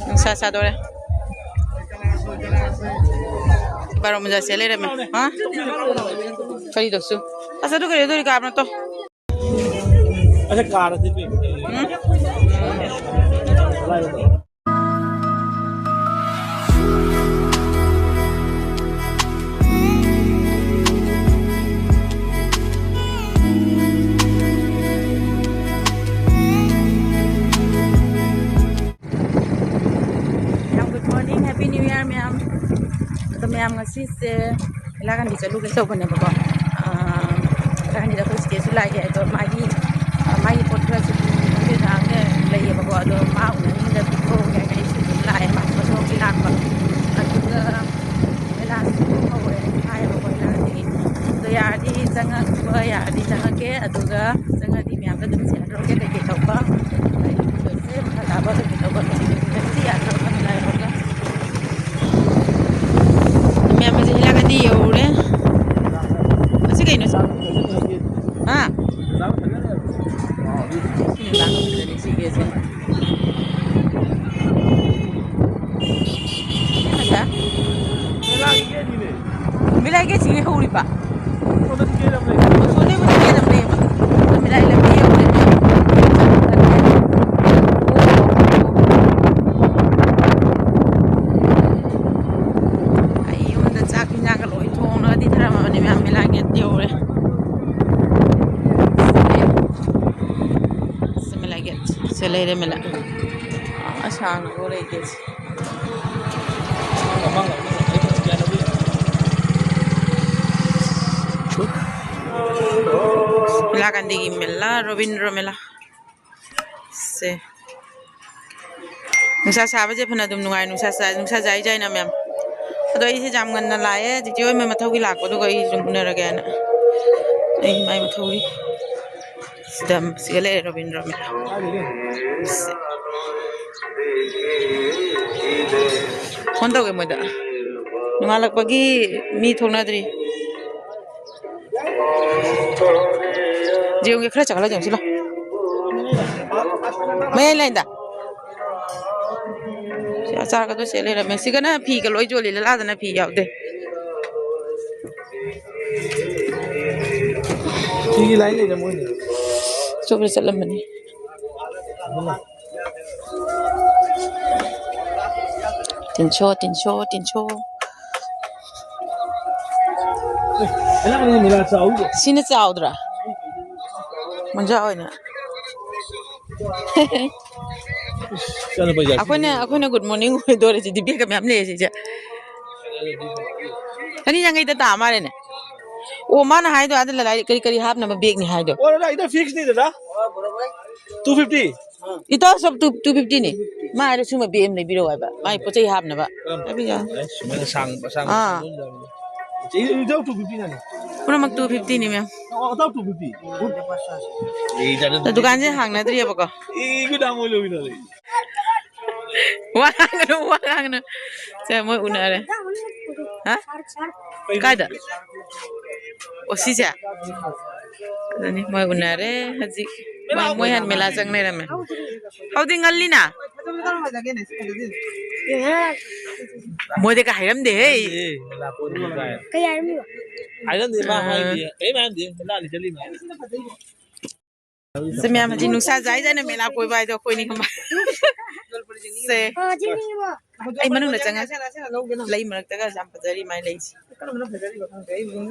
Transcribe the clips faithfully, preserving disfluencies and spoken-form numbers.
ꯅꯨꯡꯁꯥ ꯁꯥꯗꯣꯔꯦ꯫ ꯕꯥꯔꯣ ꯃꯣꯖꯥ ꯁꯦꯠ ꯂꯩꯔꯝꯃꯦ꯫ ꯍꯥ? ꯀꯔꯤ ꯗꯛꯁꯨ? ꯑꯁ, ꯑꯗꯨ ꯀꯔꯤ, ꯑꯗꯨ ꯀꯥꯕ ꯅꯠꯇꯣ꯫ ꯑꯁ, ꯀꯥꯔꯗꯤ ꯄꯤ꯫ ꯎꯝ? ꯌꯥꯝ good morning, Happy New Year, ꯃꯌꯥꯝ꯫ ꯑꯗꯣ ꯃꯌꯥꯝ, ꯉꯁꯤꯁꯦ ꯍꯩꯂꯥꯀꯟꯗꯤ ꯆꯠꯂꯨꯒꯦ ꯇꯧꯕꯅꯦꯕꯀꯣ꯫ ꯑꯥ, ꯍꯩꯂꯥꯀꯟꯗꯤꯗ ꯑꯩꯈꯣꯏ ꯆꯤꯆꯦꯁꯨ ꯂꯥꯛꯑꯦ꯫ ꯑꯗꯣ ꯃꯥꯒꯤ, ꯑꯥ, ꯃꯥꯒꯤ ꯄꯣꯠ ꯈꯔꯁꯨ ꯂꯩꯌꯦꯕꯀꯣ꯫ ꯑꯗꯣ ꯃꯥ ꯎꯅꯅꯤꯡꯗꯅ ꯊꯣꯛꯎꯒꯦ ꯍꯥꯏꯅ ꯑꯩꯁꯨ ꯑꯗꯨꯝ ꯂꯥꯛꯑꯦ꯫ ꯃꯥ ꯊꯕꯛꯀꯤ ꯂꯥꯛꯄ꯫ ꯑꯗꯨꯒ ꯍꯩꯂꯥꯁꯨ ꯍꯧꯋꯦ ꯍꯥꯏꯌꯦꯕꯀꯣ, ꯍꯩꯂꯥꯗꯒꯤ꯫ ꯑꯗꯣ ꯌꯥꯔꯗꯤ ꯆꯪꯉꯛꯄ ꯌꯥꯔꯗꯤ ꯆꯪꯉꯛꯀꯦ꯫ ꯑꯗꯨꯒ ꯆꯪꯉꯗꯤ ꯃꯌꯥꯝꯗ ꯑꯗꯨꯝ share ꯇꯧꯔꯛꯀꯦ ꯀꯩꯀꯩ ꯇꯧꯕ꯫ ꯃꯈꯥ ꯇꯥꯕ ꯀꯩꯀꯩ ꯇꯧꯕ꯫ ꯉꯁꯤ ꯌꯥꯗ꯭ꯔꯕ ꯈꯪꯗꯦ ꯍꯥꯏꯔꯒ꯫ ꯃꯌꯥꯝ ꯑꯁꯤ ꯍꯩꯂꯥꯀꯟꯗꯤ ꯌꯧꯔꯦ꯫ ꯑꯁꯤ ꯀꯩꯅꯣ ꯁꯤ? ꯍꯥ? ꯁꯤ ꯅꯨꯡꯗꯥꯡ ꯐꯖꯅꯤ ꯁꯤꯒꯤ ꯑꯁꯤ꯫ ꯁꯤ ꯃꯆꯥ? ꯃꯤꯂꯥꯏ ꯒꯦꯠꯁꯤꯒꯤ ꯍꯧꯔꯤꯕ? ꯑꯁꯣꯝꯗꯩꯕꯨꯗꯤ ꯒꯦꯠ ꯑꯃ ꯂꯩꯌꯦꯕ꯫ ꯑꯗꯣ ꯃꯤꯂꯥꯏ ꯂꯝꯕꯤ ꯌꯧꯔꯦ꯫ ꯑꯩ ꯌꯨꯝꯗ ꯆꯥꯛ ꯍꯤꯟꯖꯥꯡꯒ ꯂꯣꯏ ꯊꯣꯡꯉꯒꯗꯤ ꯊꯔꯝꯃꯕꯅꯤ ꯃꯌꯥꯝ, ꯃꯤꯂꯥꯏ ꯒꯦꯠ ꯌꯧꯔꯦ꯫ ꯁꯤ ꯃꯤꯂꯥꯏ ꯒꯦꯠ꯫ ꯁꯤ ꯂꯩꯔꯦ ꯃꯤꯂꯥꯏ꯫ ꯑꯥ, ꯁꯥꯡꯅ ꯂꯩ ꯒꯦꯠꯁꯦ꯫ ꯍꯩꯂꯥꯀꯟꯗꯤꯒꯤ ꯃꯦꯂꯥ, ꯔꯣꯕꯤꯟꯗ꯭ꯔꯣ ꯃꯦꯂꯥ꯫ ꯁꯦ꯫ ꯅꯨꯡꯁꯥ ꯁꯥꯕꯁꯦ ꯐꯅ ꯑꯗꯨꯝ ꯅꯨꯡꯉꯥꯏ, ꯅꯨꯡꯁꯥ ꯁꯥ-, ꯅꯨꯡꯁꯥ ꯌꯥꯏ ꯌꯥꯏꯅ ꯃꯌꯥꯝ꯫ ꯑꯗꯣ ꯑꯩꯁꯦ ꯌꯥꯝ ꯉꯟꯅ ꯂꯥꯛꯑꯦ, ꯆꯤꯆꯦ ꯍꯣꯏ ꯃꯊꯧꯒꯤ ꯂꯥꯛꯄꯗꯨꯒ ꯑꯩ ꯁꯨꯝ ꯎꯅꯔꯒꯦꯅ꯫ ꯑꯩ ꯃꯥꯏ ꯃꯊꯧꯒꯤ꯫ ꯁꯤꯗ, ꯁꯤꯗ ꯂꯩꯔꯦ ꯔꯣꯕꯤꯟꯗ꯭ꯔꯣ ꯃꯦꯂꯥ꯫ ꯁꯦ꯫ ꯐꯣꯟ ꯇꯧꯒꯦ ꯃꯣꯏꯗ꯫ ꯅꯣꯡꯉꯥꯜꯂꯛꯄꯒꯤ ꯃꯤ ꯊꯣꯛꯅꯗ꯭ꯔꯤ꯫ ꯌꯦꯡꯉꯨꯒꯦ, ꯈꯔ ꯆꯪꯍꯜꯂ ꯌꯦꯡꯉꯨꯁꯤ ꯂꯥꯎ꯫ ꯃꯌꯥꯏ ꯂꯥꯏꯟꯗ꯫ ꯑꯆꯥꯔꯒꯗꯣ ꯁꯦꯠ ꯂꯩꯔꯝꯃꯦ꯫ ꯁꯤꯒꯅ ꯐꯤꯒ ꯂꯣꯏ ꯌꯣꯜꯂꯤ, ꯂꯂꯥꯗꯅ ꯐꯤ ꯌꯥꯎꯗꯦ꯫ ꯁꯤꯒꯤ ꯂꯥꯏꯟ ꯂꯩꯅ ꯃꯣꯏꯅꯤ꯫ ꯆꯣꯞꯄꯗ ꯆꯠꯂꯝꯕꯅꯤ꯫ ꯇꯤꯟꯁꯣ, ꯇꯤꯟꯁꯣ, ꯇꯤꯟꯁꯣ꯫ ꯁꯤꯅ ꯆꯥꯎꯗ꯭ꯔꯥ? ꯃꯣꯟꯖꯥ ꯑꯣꯏꯅ꯫ ꯑꯩꯈꯣꯏꯅ, ꯑꯩꯈꯣꯏꯅ ꯒꯨꯗ ꯃꯣꯔꯅꯤꯡ ꯑꯣꯏꯗꯣꯔꯦ ꯁꯤꯗꯤ, ꯕꯦꯒꯀ ꯃꯌꯥꯝ ꯂꯩꯔꯦ ꯁꯤꯁꯦ꯫ ꯆꯅꯤ ꯌꯥꯡꯈꯩꯗ ꯇꯥ ꯃꯥꯜꯂꯦꯅꯦ꯫ ꯑꯣ, ꯃꯥꯅ ꯍꯥꯏꯗꯣ ꯑꯥꯗ ꯂꯂꯥꯏ ꯀꯔꯤ ꯀꯔꯤ ꯍꯥꯞꯅꯕ ꯕꯦꯒꯅꯤ ꯍꯥꯏꯗꯣ꯫ ꯑꯣ, ꯗꯗꯥ, ꯏꯗ ꯐꯤꯛꯁꯅꯤ, ꯗꯗꯥ꯫ Two fifty. ꯏꯇꯥꯎ ꯁꯣꯞ ꯇꯨ, ꯇꯨ ꯐꯤꯐꯇꯤꯅꯤ꯫ ꯃꯥ ꯍꯥꯏꯔꯦ ꯁꯨꯝꯕ ꯕꯦꯒ ꯑꯃ ꯂꯩꯕꯤꯔꯛꯑꯣ ꯍꯥꯏꯕ꯫ ꯃꯥꯏ ꯄꯣꯠ ꯆꯩ ꯍꯥꯞꯅꯕ꯫ ꯀꯔꯝꯕ? ꯍꯥꯏꯕꯤꯌꯣ꯫ ꯑꯦ, ꯁꯨꯃꯥꯏꯅ ꯁꯥꯡꯕ, ꯑꯁꯥꯡꯕ ꯑꯥ꯫ ꯁꯥꯡꯕ ꯑꯃ ꯌꯥꯎꯕꯅꯦ꯫ ꯏꯆꯦ, ꯏꯇꯥꯎ ꯇꯨ ꯐꯤꯐꯇꯤ ꯅꯅꯦ꯫ ꯄꯨꯝꯅꯃꯛ ꯇꯨ ꯐꯤꯐꯇꯤꯅꯤ, ꯃꯦꯝ꯫ ꯑꯣ, ꯏꯇꯥꯎ ꯇꯨ ꯐꯤꯐꯇꯤ꯫ ꯗꯨꯀꯥꯟꯁꯦ ꯍꯥꯡꯅꯗ꯭ꯔꯤꯑꯕꯀꯣ꯫ E, E, E, ꯗꯥꯃꯣ ꯂꯧꯃꯤꯟꯅꯔꯦ꯫ ꯋꯥ ꯉꯥꯡꯒꯅꯨ, ꯋꯥ ꯉꯥꯡꯒꯅꯨ꯫ ꯁꯦ, ꯃꯣꯏ ꯎꯅꯔꯦ꯫ ꯍꯥ? ꯀꯥꯏꯗ? ꯑꯣ, ꯁꯤꯁꯦ? ꯑꯗꯨꯅꯤ, ꯃꯣꯏ ꯎꯅꯔꯦ ꯍꯧꯖꯤꯛ꯫ ꯃꯣꯏ, ꯃꯣꯏ ꯍꯥꯟ ꯃꯦꯂꯥ ꯆꯪ ꯂꯩꯔꯝꯃꯦ꯫ ꯍꯧꯗꯤ ꯉꯜꯂꯤꯅ? ꯃꯣꯏꯗꯒ ꯍꯥꯏꯔꯝꯗꯦꯍꯦ꯫ ꯀꯩ ꯍꯥꯏꯔꯝꯃꯤꯕ? ꯍꯥꯏꯔꯝꯗꯦ, ꯃꯥ ꯑꯥ꯫ ꯍꯥꯏꯗꯦ꯫ ꯀꯩꯝ ꯍꯥꯏꯔꯝꯗꯦ꯫ ꯃꯦꯂꯥꯗꯤ ꯆꯠꯂꯤ ꯃꯥ꯫ ꯁꯦ ꯃꯌꯥꯝ, ꯍꯧꯖꯤꯛ ꯅꯨꯡꯁꯥ ꯌꯥꯏꯗꯅ ꯃꯦꯂꯥ ꯀꯣꯏꯕ ꯍꯥꯏꯗꯣ ꯑꯩꯈꯣꯏꯅꯤ ꯈꯪꯕ꯫ ꯁꯦ꯫ ꯑꯩ ꯃꯅꯨꯡꯗ ꯆꯪꯉ ꯂꯩ ꯃꯔꯛꯇꯒ ꯌꯥꯝ ꯐꯖꯔꯤ ꯃꯥꯏ ꯂꯩꯁꯦ꯫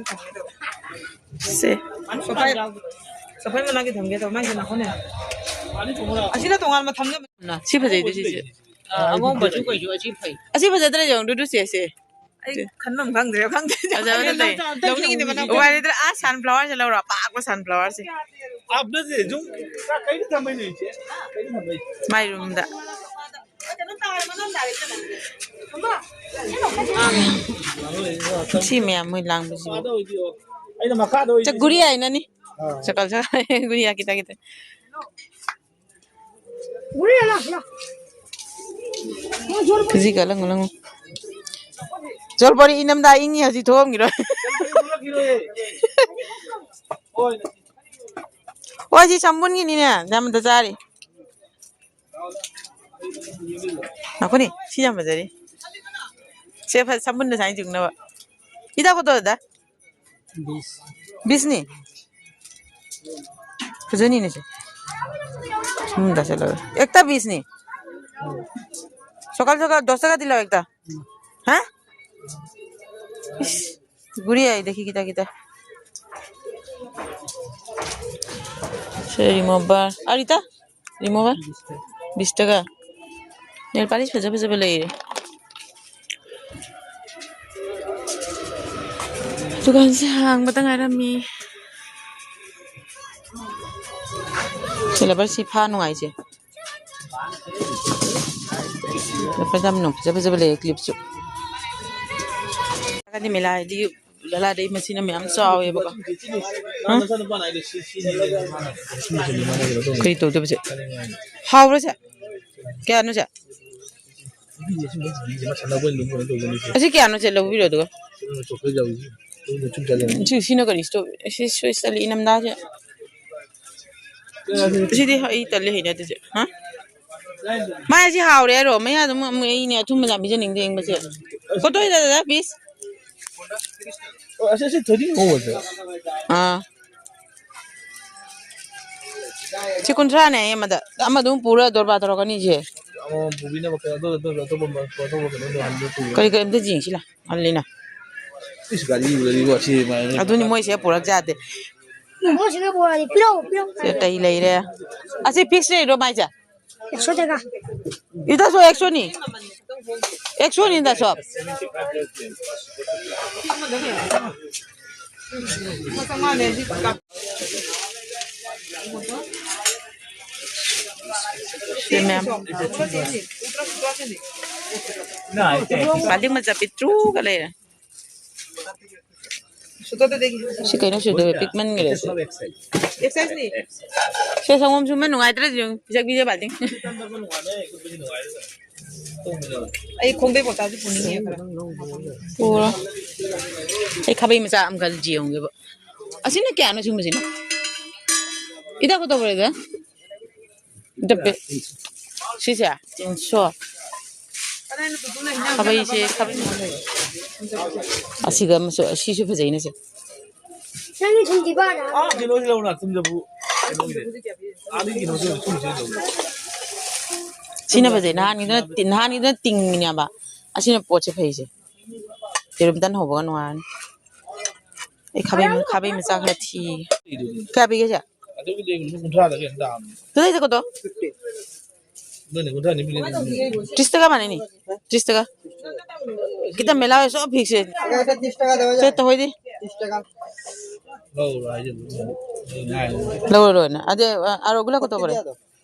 ꯁꯦ꯫ ꯁꯣꯐꯥꯏ, ꯁꯣꯐꯥꯏ ꯃꯅꯥꯛꯀꯤ ꯊꯝꯒꯦ ꯇꯧꯕ, ꯃꯥꯏꯁꯦ ꯅꯥꯀꯣꯡꯅꯦ꯫ ꯑꯁꯤꯅ ꯇꯣꯉꯥꯟꯕ ꯊꯝꯒꯦ꯫ ꯁꯤ ꯐꯖꯩꯗꯨ ꯁꯤꯁꯦ꯫ ꯑꯥ, ꯑꯉꯧꯕꯁꯨ ꯀꯩꯁꯨ ꯑꯁꯤ ꯐꯩ꯫ ꯑꯁꯤ ꯐꯖꯗ꯭ꯔꯥ ꯌꯦꯡꯉꯨ, ꯗꯨꯗꯨ ꯁꯦ, ꯁꯦ꯫ ꯑꯩ ꯁꯦ꯫ ꯈꯟꯐꯝ ꯈꯪꯗ꯭ꯔꯦ, ꯈꯪꯗꯦ꯫ ꯐꯖꯕ ꯅꯠꯇꯦ꯫ ꯂꯧꯅꯤꯡꯉꯤꯗꯤ ꯃꯅꯝ ꯎꯄꯥꯏ ꯂꯩꯇ꯭ꯔꯦ꯫ ꯑꯥ, sunflower ꯁꯦ ꯂꯧꯔꯣ, ꯑꯄꯥꯛꯄ sunflower ꯁꯦ꯫ ꯑꯞ ꯅꯠꯇꯦ, ꯁꯨꯝ ꯀꯩꯗ ꯊꯝꯕꯩꯅꯣ ꯏꯆꯦ? ꯀꯩꯗ ꯊꯝꯕꯩ? My room ꯗ꯫ ꯁꯤ ꯃꯌꯥꯝ ꯃꯣꯏ ꯂꯥꯡꯕꯁꯤꯕꯨ꯫ ꯑꯩꯅ ꯃꯈꯥꯗ ꯑꯣꯏꯅ ꯆꯥ ꯒꯨꯔꯤ ꯍꯥꯏꯅꯅꯤ꯫ ꯑꯥ꯫ ꯆꯀꯜ ꯆꯀꯜ ꯒꯨꯔꯤ ꯈꯤꯇꯪ ꯈꯤꯇꯪ꯫ ꯐꯤꯖꯤ ꯀ ꯂꯪꯉꯨ, ꯂꯪꯉꯨ꯫ ꯖꯣꯜꯄꯔꯤ ꯏꯅꯝꯗ ꯏꯪꯉꯤ ꯍꯧꯖꯤꯛ ꯊꯣꯛꯑꯝꯈꯤꯔꯣꯏ꯫ ꯍꯣꯏ, ꯁꯤ ꯁꯝꯕꯨꯟꯒꯤꯅꯤꯅꯦ, ꯌꯥꯝꯗ ꯆꯥꯔꯤ꯫ ꯉꯥꯏꯈꯣꯅꯦ, ꯁꯤ ꯌꯥꯝ ꯐꯖꯔꯤ꯫ ꯁꯦ, ꯐ-, ꯁꯝꯕꯨꯟꯗ ꯁꯨꯃꯥꯏꯅ ꯆꯤꯡꯅꯕ꯫ ꯏꯗ ꯀꯣꯠꯇꯣ ꯗꯗꯥ? बीस। बीस नहीं? বুঝে নি নিছে। হুম, দশ টাকা। একটা बीस नहीं? সকাল সকাল দশ টাকা দিলাও একটা। হ্যাঁ? ইস, ঘুরিয়ে আই, দেখি কিতা কিতা। সে রিমুভার। আর ইতা? রিমুভার? বিশ টাকা। Nail polish ꯐꯖ ꯐꯖꯕ ꯂꯩꯔꯦ꯫ ꯗꯨꯀꯥꯟꯁꯦ ꯍꯥꯡꯕꯗ ꯉꯥꯏꯔꯝꯃꯤ꯫ ꯁꯤ ꯂꯕꯔꯁꯤ ꯐꯥ ꯅꯨꯡꯉꯥꯏꯁꯦ꯫ ꯂꯕꯔ ꯌꯥꯝ ꯅꯨꯡ-, ꯐꯖ ꯐꯖꯕ ꯂꯩꯌꯦ, ꯀ꯭ꯂꯤꯞꯁꯨ꯫ ꯀꯗꯤ ꯃꯦꯂꯥ ꯍꯥꯏꯗꯤ ꯂꯂꯥꯗꯩ ꯃꯁꯤꯅ ꯃꯌꯥꯝ ꯆꯥꯎꯋꯦꯕꯀꯣ꯫ ꯍꯥ? ꯀꯔꯤ ꯇꯧꯗꯣꯏꯕꯁꯦ? ꯍꯥꯎꯕ꯭ꯔꯣ ꯁꯦ? ꯀꯌꯥꯅꯣ ꯁꯦ? ꯑꯁꯤ ꯀꯌꯥꯅꯣ ꯁꯦ? ꯂꯧꯕꯤꯔꯣ ꯑꯗꯨꯒ꯫ ꯁꯤ, ꯁꯤꯅ ꯀꯔꯤ ꯏꯁꯇꯣꯞ? ꯁꯤ, ꯁꯤꯅ ꯀꯔꯤ ꯏꯁꯇꯣꯞ? ꯁꯤ ꯁ꯭ꯋꯤꯁ ꯆꯠꯂꯤ ꯏꯅꯝꯗꯥꯁꯦ꯫ ꯁꯤꯗꯤ ꯑꯩ ꯇꯜꯂꯦ, ꯍꯩꯅꯗꯦ ꯁꯦ꯫ ꯍꯥ? ꯃꯥ ꯑꯁꯤ ꯍꯥꯎꯔꯦ ꯍꯥꯏꯔꯣ? ꯃꯌꯥꯗ ꯑꯃꯨꯛ, ꯑꯃꯨꯛ ꯑꯩꯅꯦ ꯑꯊꯨꯝꯕ ꯌꯥꯝ ꯄꯤꯖꯅꯤꯡꯗꯦ ꯌꯦꯡꯕꯁꯦ꯫ ꯀꯣꯠꯇꯣꯏꯗ ꯗꯗꯥ ꯄꯤꯁ꯫ ꯑꯣ, ꯑꯁꯤ, ꯑꯁꯤ ꯊꯣꯏꯗꯤꯡ ꯉꯧꯕꯁꯦ꯫ ꯑꯥ꯫ ꯁꯤ ꯀꯨꯟꯊ꯭ꯔꯥꯅꯦ ꯑꯃꯗ꯫ ꯑꯃꯗꯨꯝ ꯄꯨꯔ ꯗꯣꯔꯕꯥꯔ ꯇꯧꯔꯛꯀꯅꯤ ꯁꯦ꯫ ꯑꯃꯃꯝ ꯄꯨꯕꯤꯅꯕ ꯀꯩꯅꯣ, ꯑꯗꯨ, ꯑꯗꯨ, ꯑꯇꯣꯞꯄ, ꯑꯇꯣꯞꯄ ꯀꯩꯅꯣꯗꯣ ꯍꯟꯕꯤꯌꯨ꯫ ꯀꯔꯤ ꯀꯔꯤ ꯑꯝꯇ ꯌꯦꯡꯁꯤꯂꯥ, ꯍꯜꯂꯤꯅ꯫ ꯏꯁ, ꯒꯥꯔꯤ, ꯒꯥꯔꯤ ꯋꯥꯊꯤ ꯉꯥꯏꯔꯦ꯫ ꯑꯗꯨꯅꯤ ꯃꯣꯏꯁꯦ ꯄꯨꯔꯛ ꯌꯥꯗꯦ꯫ ꯃꯣꯏ ꯁꯤꯒ ꯄꯨꯔꯛꯑꯗꯤ ꯄꯤꯔꯛꯑꯣ, ꯄꯤꯔꯛꯑꯣ꯫ ꯁꯦ ꯀꯩ ꯂꯩꯔꯦ? ꯑꯁꯤ ꯐꯤꯛꯁ ꯂꯩꯔꯣ ꯃꯥꯏꯁꯦ? একশো টাকা। এটা তো একশো নি, একশো নি দা সব। ꯁꯤ ꯃꯌꯥꯝ꯫ ꯕꯥꯜꯇꯤꯟ ꯃꯆꯥ ꯄꯤꯛꯇ꯭ꯔꯨꯒ ꯂꯩꯔꯦ꯫ ꯁꯤ ꯀꯩꯅꯣ ꯁꯤꯗ ꯄꯤꯛꯃꯟꯈ꯭ꯔꯦ ꯁꯤ꯫ ꯁꯦ ꯁꯪꯒꯣꯝ ꯁꯨꯝꯕ ꯅꯨꯡꯉꯥꯏꯇ꯭ꯔꯗꯤ ꯌꯦꯡꯉꯨ, ꯄꯤꯖꯛ ꯄꯤꯖ ꯕꯥꯜꯇꯤꯟ꯫ ꯑꯩ ꯈꯣꯡꯗꯩ ꯕꯣꯇꯜꯁꯨ ꯄꯨꯅꯤꯡꯉꯦ ꯈꯔ꯫ ꯄꯨꯔꯣ꯫ ꯑꯩ ꯈꯥꯕꯩ ꯃꯆꯥ ꯑꯃꯈꯛ ꯌꯦꯡꯉꯨꯒꯦꯕ꯫ ꯑꯁꯤꯅ ꯀꯌꯥꯅꯣ ꯁꯤꯒꯨꯝꯕꯁꯤꯅ? ꯏꯗ ꯀꯣꯠꯇꯣ ꯕꯣꯂꯦ ꯗꯥ? ꯏꯗ ꯄꯦ-, ꯁꯤꯁꯦ ꯇꯤꯟꯁꯣ꯫ ꯈꯥꯕꯩꯁꯦ, ꯈꯥꯕꯩ꯫ ꯑꯁꯤꯒ ꯑꯃꯁꯨ, ꯑꯁꯤꯁꯨ ꯐꯖꯩꯅꯦ ꯁꯦ꯫ ꯅꯪꯒꯤ ꯊꯨꯝꯗꯤ ꯕꯥꯔ? ꯑꯥ, ꯀꯩꯅꯣꯁꯤ ꯂꯧꯅ, ꯊꯨꯝꯖꯕꯨ꯫ ꯀꯩꯅꯣꯒꯤꯗꯤ꯫ ꯑꯥꯗꯒꯤ ꯀꯩꯅꯣꯁꯤ ꯊꯨꯝꯁꯤ ꯂꯧꯅ꯫ ꯁꯤꯅ ꯐꯖꯩ꯫ ꯅꯍꯥꯟꯒꯤꯗꯨꯅ ꯇꯤ-, ꯅꯍꯥꯟꯒꯤꯗꯨꯅ ꯇꯤꯡꯉꯤꯅꯦꯕ꯫ ꯑꯁꯤꯅ ꯄꯣꯠꯁꯦ ꯐꯩꯁꯦ꯫ ꯌꯦꯔꯨꯝ ꯇꯟ ꯍꯧꯕꯒ ꯅꯨꯡꯉꯥꯏꯔꯅꯤ꯫ ꯑꯩ ꯈꯥꯕꯩ, ꯈꯥꯕꯩ ꯃꯆꯥ ꯈꯔ ꯊꯤ꯫ ꯀꯌꯥ ꯄꯤꯒꯦ ꯁꯦ? ꯑꯗꯨꯒꯤꯗꯤ ꯂꯨꯄꯥ ꯀꯨꯟꯊ꯭ꯔꯥꯗ ꯀꯩꯅꯣ ꯇꯥꯕꯅꯤ꯫ ꯇꯨ ꯂꯩꯗ ꯀꯣꯗꯣ꯫ ꯑꯗꯨꯅꯤ ꯀꯨꯟꯊ꯭ꯔꯥ ꯅꯤꯐꯨ ꯂꯩꯗꯣꯏꯅꯤ꯫ ꯇ꯭ꯔꯤꯁ ꯇꯒ ꯃꯥꯟꯅꯩꯅꯤ꯫ ꯇ꯭ꯔꯤꯁ ꯇꯒ꯫ ꯈꯤꯇꯪ ꯃꯦꯂꯥ ꯑꯣꯏꯁꯨ ꯐꯤꯛꯁꯦ꯫ ꯇꯤꯁ ꯇꯒ ꯇꯧꯍꯣꯏꯗꯤ꯫ ꯂꯧꯔꯣ ꯍꯥꯏꯁꯦ꯫ ꯂꯧꯔꯣ ꯂꯣꯏꯅ꯫ ꯑꯗꯦ, ꯑ, ꯑꯔꯣꯒꯨꯂ ꯀꯣꯠꯇꯣ ꯄꯣꯔꯦ꯫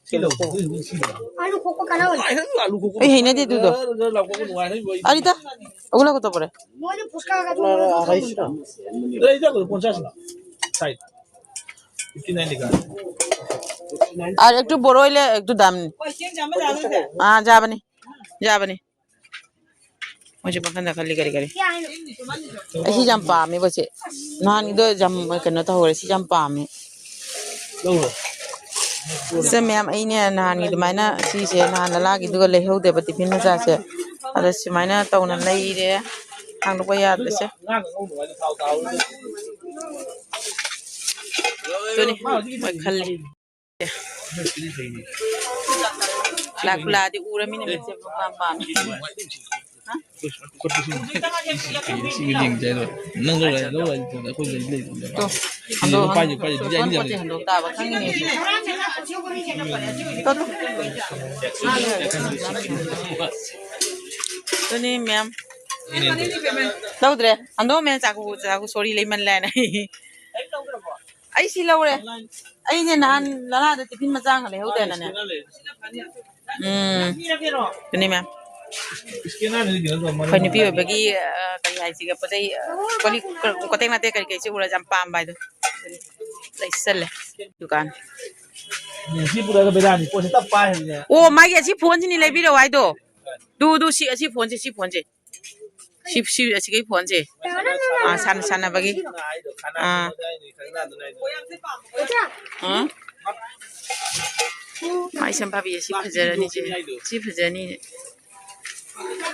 ꯁꯤ ꯂꯧ, ꯁꯤ ꯂꯧ, ꯁꯤ ꯂꯧ꯫ ꯑꯥꯂꯨ ꯈꯣꯛꯄ ꯀꯥꯟꯅꯕꯅꯦ꯫ ꯑꯥꯏ, ꯑꯥꯂꯨ ꯈꯣꯛꯄ ꯑꯩ ꯍꯩꯅꯗꯦ ꯑꯗꯨꯗꯣ꯫ ꯂꯧ, ꯂꯧ, ꯂꯧ, ꯂꯧ, ꯂꯧ, ꯂꯧ, ꯂꯧ꯫ ꯑꯔꯤꯇ, ꯑꯒꯨꯂ ꯀꯣꯠꯇꯣ ꯄꯣꯔꯦ꯫ ꯂꯣꯏꯅ ꯐꯨꯁꯀꯥꯒ ꯑꯗꯨꯝ ꯂꯣꯏꯔꯦ, ꯑꯥ, ꯂꯣꯏꯔꯦ꯫ ꯂꯩꯗ, ꯂꯣꯏꯔꯦ, ꯄꯣꯟꯁꯥꯁꯤꯅ꯫ ꯁꯥꯏꯠ꯫ ꯐꯤꯐꯇꯤ ꯅꯥꯏꯟ ꯂꯤꯀꯥꯟ꯫ আর একটু বড় হইলে একটু দাম নেই। ꯑꯥ, ꯌꯥꯕꯅꯤ꯫ ꯌꯥꯕꯅꯤ꯫ ꯃꯣꯏꯁꯦ ꯄꯪꯈꯟꯗ ꯈꯜꯂꯤ ꯀꯔꯤ ꯀꯔꯤ꯫ ꯑꯩ ꯁꯤ ꯌꯥꯝ ꯄꯥꯝꯃꯦꯕ ꯁꯦ꯫ ꯅꯍꯥꯟꯒꯤꯗꯣ ꯌꯥꯝ ꯀꯩꯅꯣ ꯇꯧꯍꯧꯔꯦ꯫ ꯁꯤ ꯌꯥꯝ ꯄꯥꯝꯃꯦ꯫ ꯂꯧꯔꯣ꯫ ꯁꯦ ꯃꯌꯥꯝ, ꯑꯩꯅꯦ ꯅꯍꯥꯟꯒꯤ ꯑꯗꯨꯃꯥꯏꯅ ꯁꯤꯁꯦ ꯅꯍꯥꯟ ꯂꯂꯥꯒꯤꯗꯨꯒ ꯂꯩꯍꯧꯗꯦꯕ ꯇꯤꯐꯤꯟ ꯃꯆꯥꯁꯦ꯫ ꯑꯗ ꯁꯨꯃꯥꯏꯅ ꯇꯧꯅ ꯂꯩꯔꯦ꯫ ꯍꯥꯡꯗꯣꯛꯄ ꯌꯥꯗ꯭ꯔꯦꯁꯦ꯫ ꯑꯗꯨꯅꯤ ꯃꯣꯏ ꯈꯜꯂꯤ꯫ ꯂꯥꯛ ꯂꯥꯛꯑꯗꯤ ꯎꯔꯃꯤꯅ ꯃꯤꯠꯁꯦ ꯄꯥꯝ ꯄꯥꯝꯃꯤ꯫ ꯅꯪ ꯂꯧꯔ ꯂꯧꯔ ꯑꯩꯈꯣꯏ ꯂꯩ ꯂꯩ꯫ ꯇꯣ, ꯍꯟꯗꯣꯛ, ꯄꯥꯏꯁꯦ, ꯄꯥꯏꯁꯦ, ꯍꯟꯗꯣꯛ ꯇꯥꯕ ꯈꯪꯉꯤꯅꯦ꯫ ꯇꯣ, ꯇꯣ꯫ ꯑꯗꯨꯅꯤ ꯃꯌꯥꯝ꯫ ꯂꯧꯗ꯭ꯔꯦ꯫ ꯍꯟꯗꯣꯛ ꯃꯌꯥꯝ ꯆꯥꯛꯀꯨ, ꯆꯥꯛꯀꯨ ꯁꯣꯔꯤ ꯂꯩꯃꯜꯂꯦꯅ꯫ ꯑꯩ ꯁꯤ ꯂꯧꯔꯦ꯫ ꯑꯩꯁꯦ ꯅꯍꯥꯟ ꯂꯂꯥꯗ ꯇꯤꯐꯤꯟ ꯃꯆꯥ ꯑꯃ ꯂꯩꯍꯧꯗꯦꯅꯅꯦ꯫ ꯎꯝ꯫ ꯑꯗꯨꯅꯤ ꯃꯌꯥꯝ꯫ ꯑꯩꯈꯣꯏ ꯅꯨꯄꯤ ꯑꯣꯏꯕꯒꯤ, ꯑ, ꯀꯔꯤ ꯍꯥꯏꯁꯤꯒꯦ, ꯄꯣꯠ ꯆꯩ, ꯑ, ꯀꯣꯜ ꯂꯤꯛ, ꯀꯣꯇꯦꯛ ꯅꯥꯇꯦꯛ ꯀꯔꯤ ꯀꯔꯤꯁꯦ ꯎꯔꯁꯨ ꯌꯥꯝ ꯄꯥꯝꯕ ꯍꯥꯏꯗꯣ꯫ ꯂꯩꯁꯜꯂꯦ ꯗꯨꯀꯥꯟ꯫ ꯁꯤ ꯄꯨꯔꯒ ꯕꯦꯔꯥꯅꯤ, ꯄꯣꯠꯁꯦ ꯇꯞ ꯄꯥꯏ ꯍꯥꯏꯕꯅꯦ꯫ ꯑꯣ, ꯃꯥꯒꯤ ꯑꯁꯤ ꯐꯣꯟꯁꯤꯅꯤ ꯂꯩꯕꯤꯔꯛꯑꯣ ꯍꯥꯏꯗꯣ꯫ ꯗꯨ, ꯗꯨ, ꯁꯤ, ꯑꯁꯤ ꯐꯣꯟꯁꯦ, ꯁꯤ ꯐꯣꯟꯁꯦ꯫ ꯁꯤ, ꯁꯤ, ꯑꯁꯤꯒꯤ ꯐꯣꯟꯁꯦ꯫ ꯑꯥ, ꯁꯥꯟꯅ-, ꯁꯥꯟꯅꯕꯒꯤ꯫ ꯑꯥ꯫ ꯑꯥ? ꯃꯥꯏ ꯁꯝ ꯐꯥꯕꯤꯁꯦ ꯁꯤ ꯐꯖꯔꯅꯤ ꯆꯦ꯫ ꯁꯤ ꯐꯖꯅꯤ꯫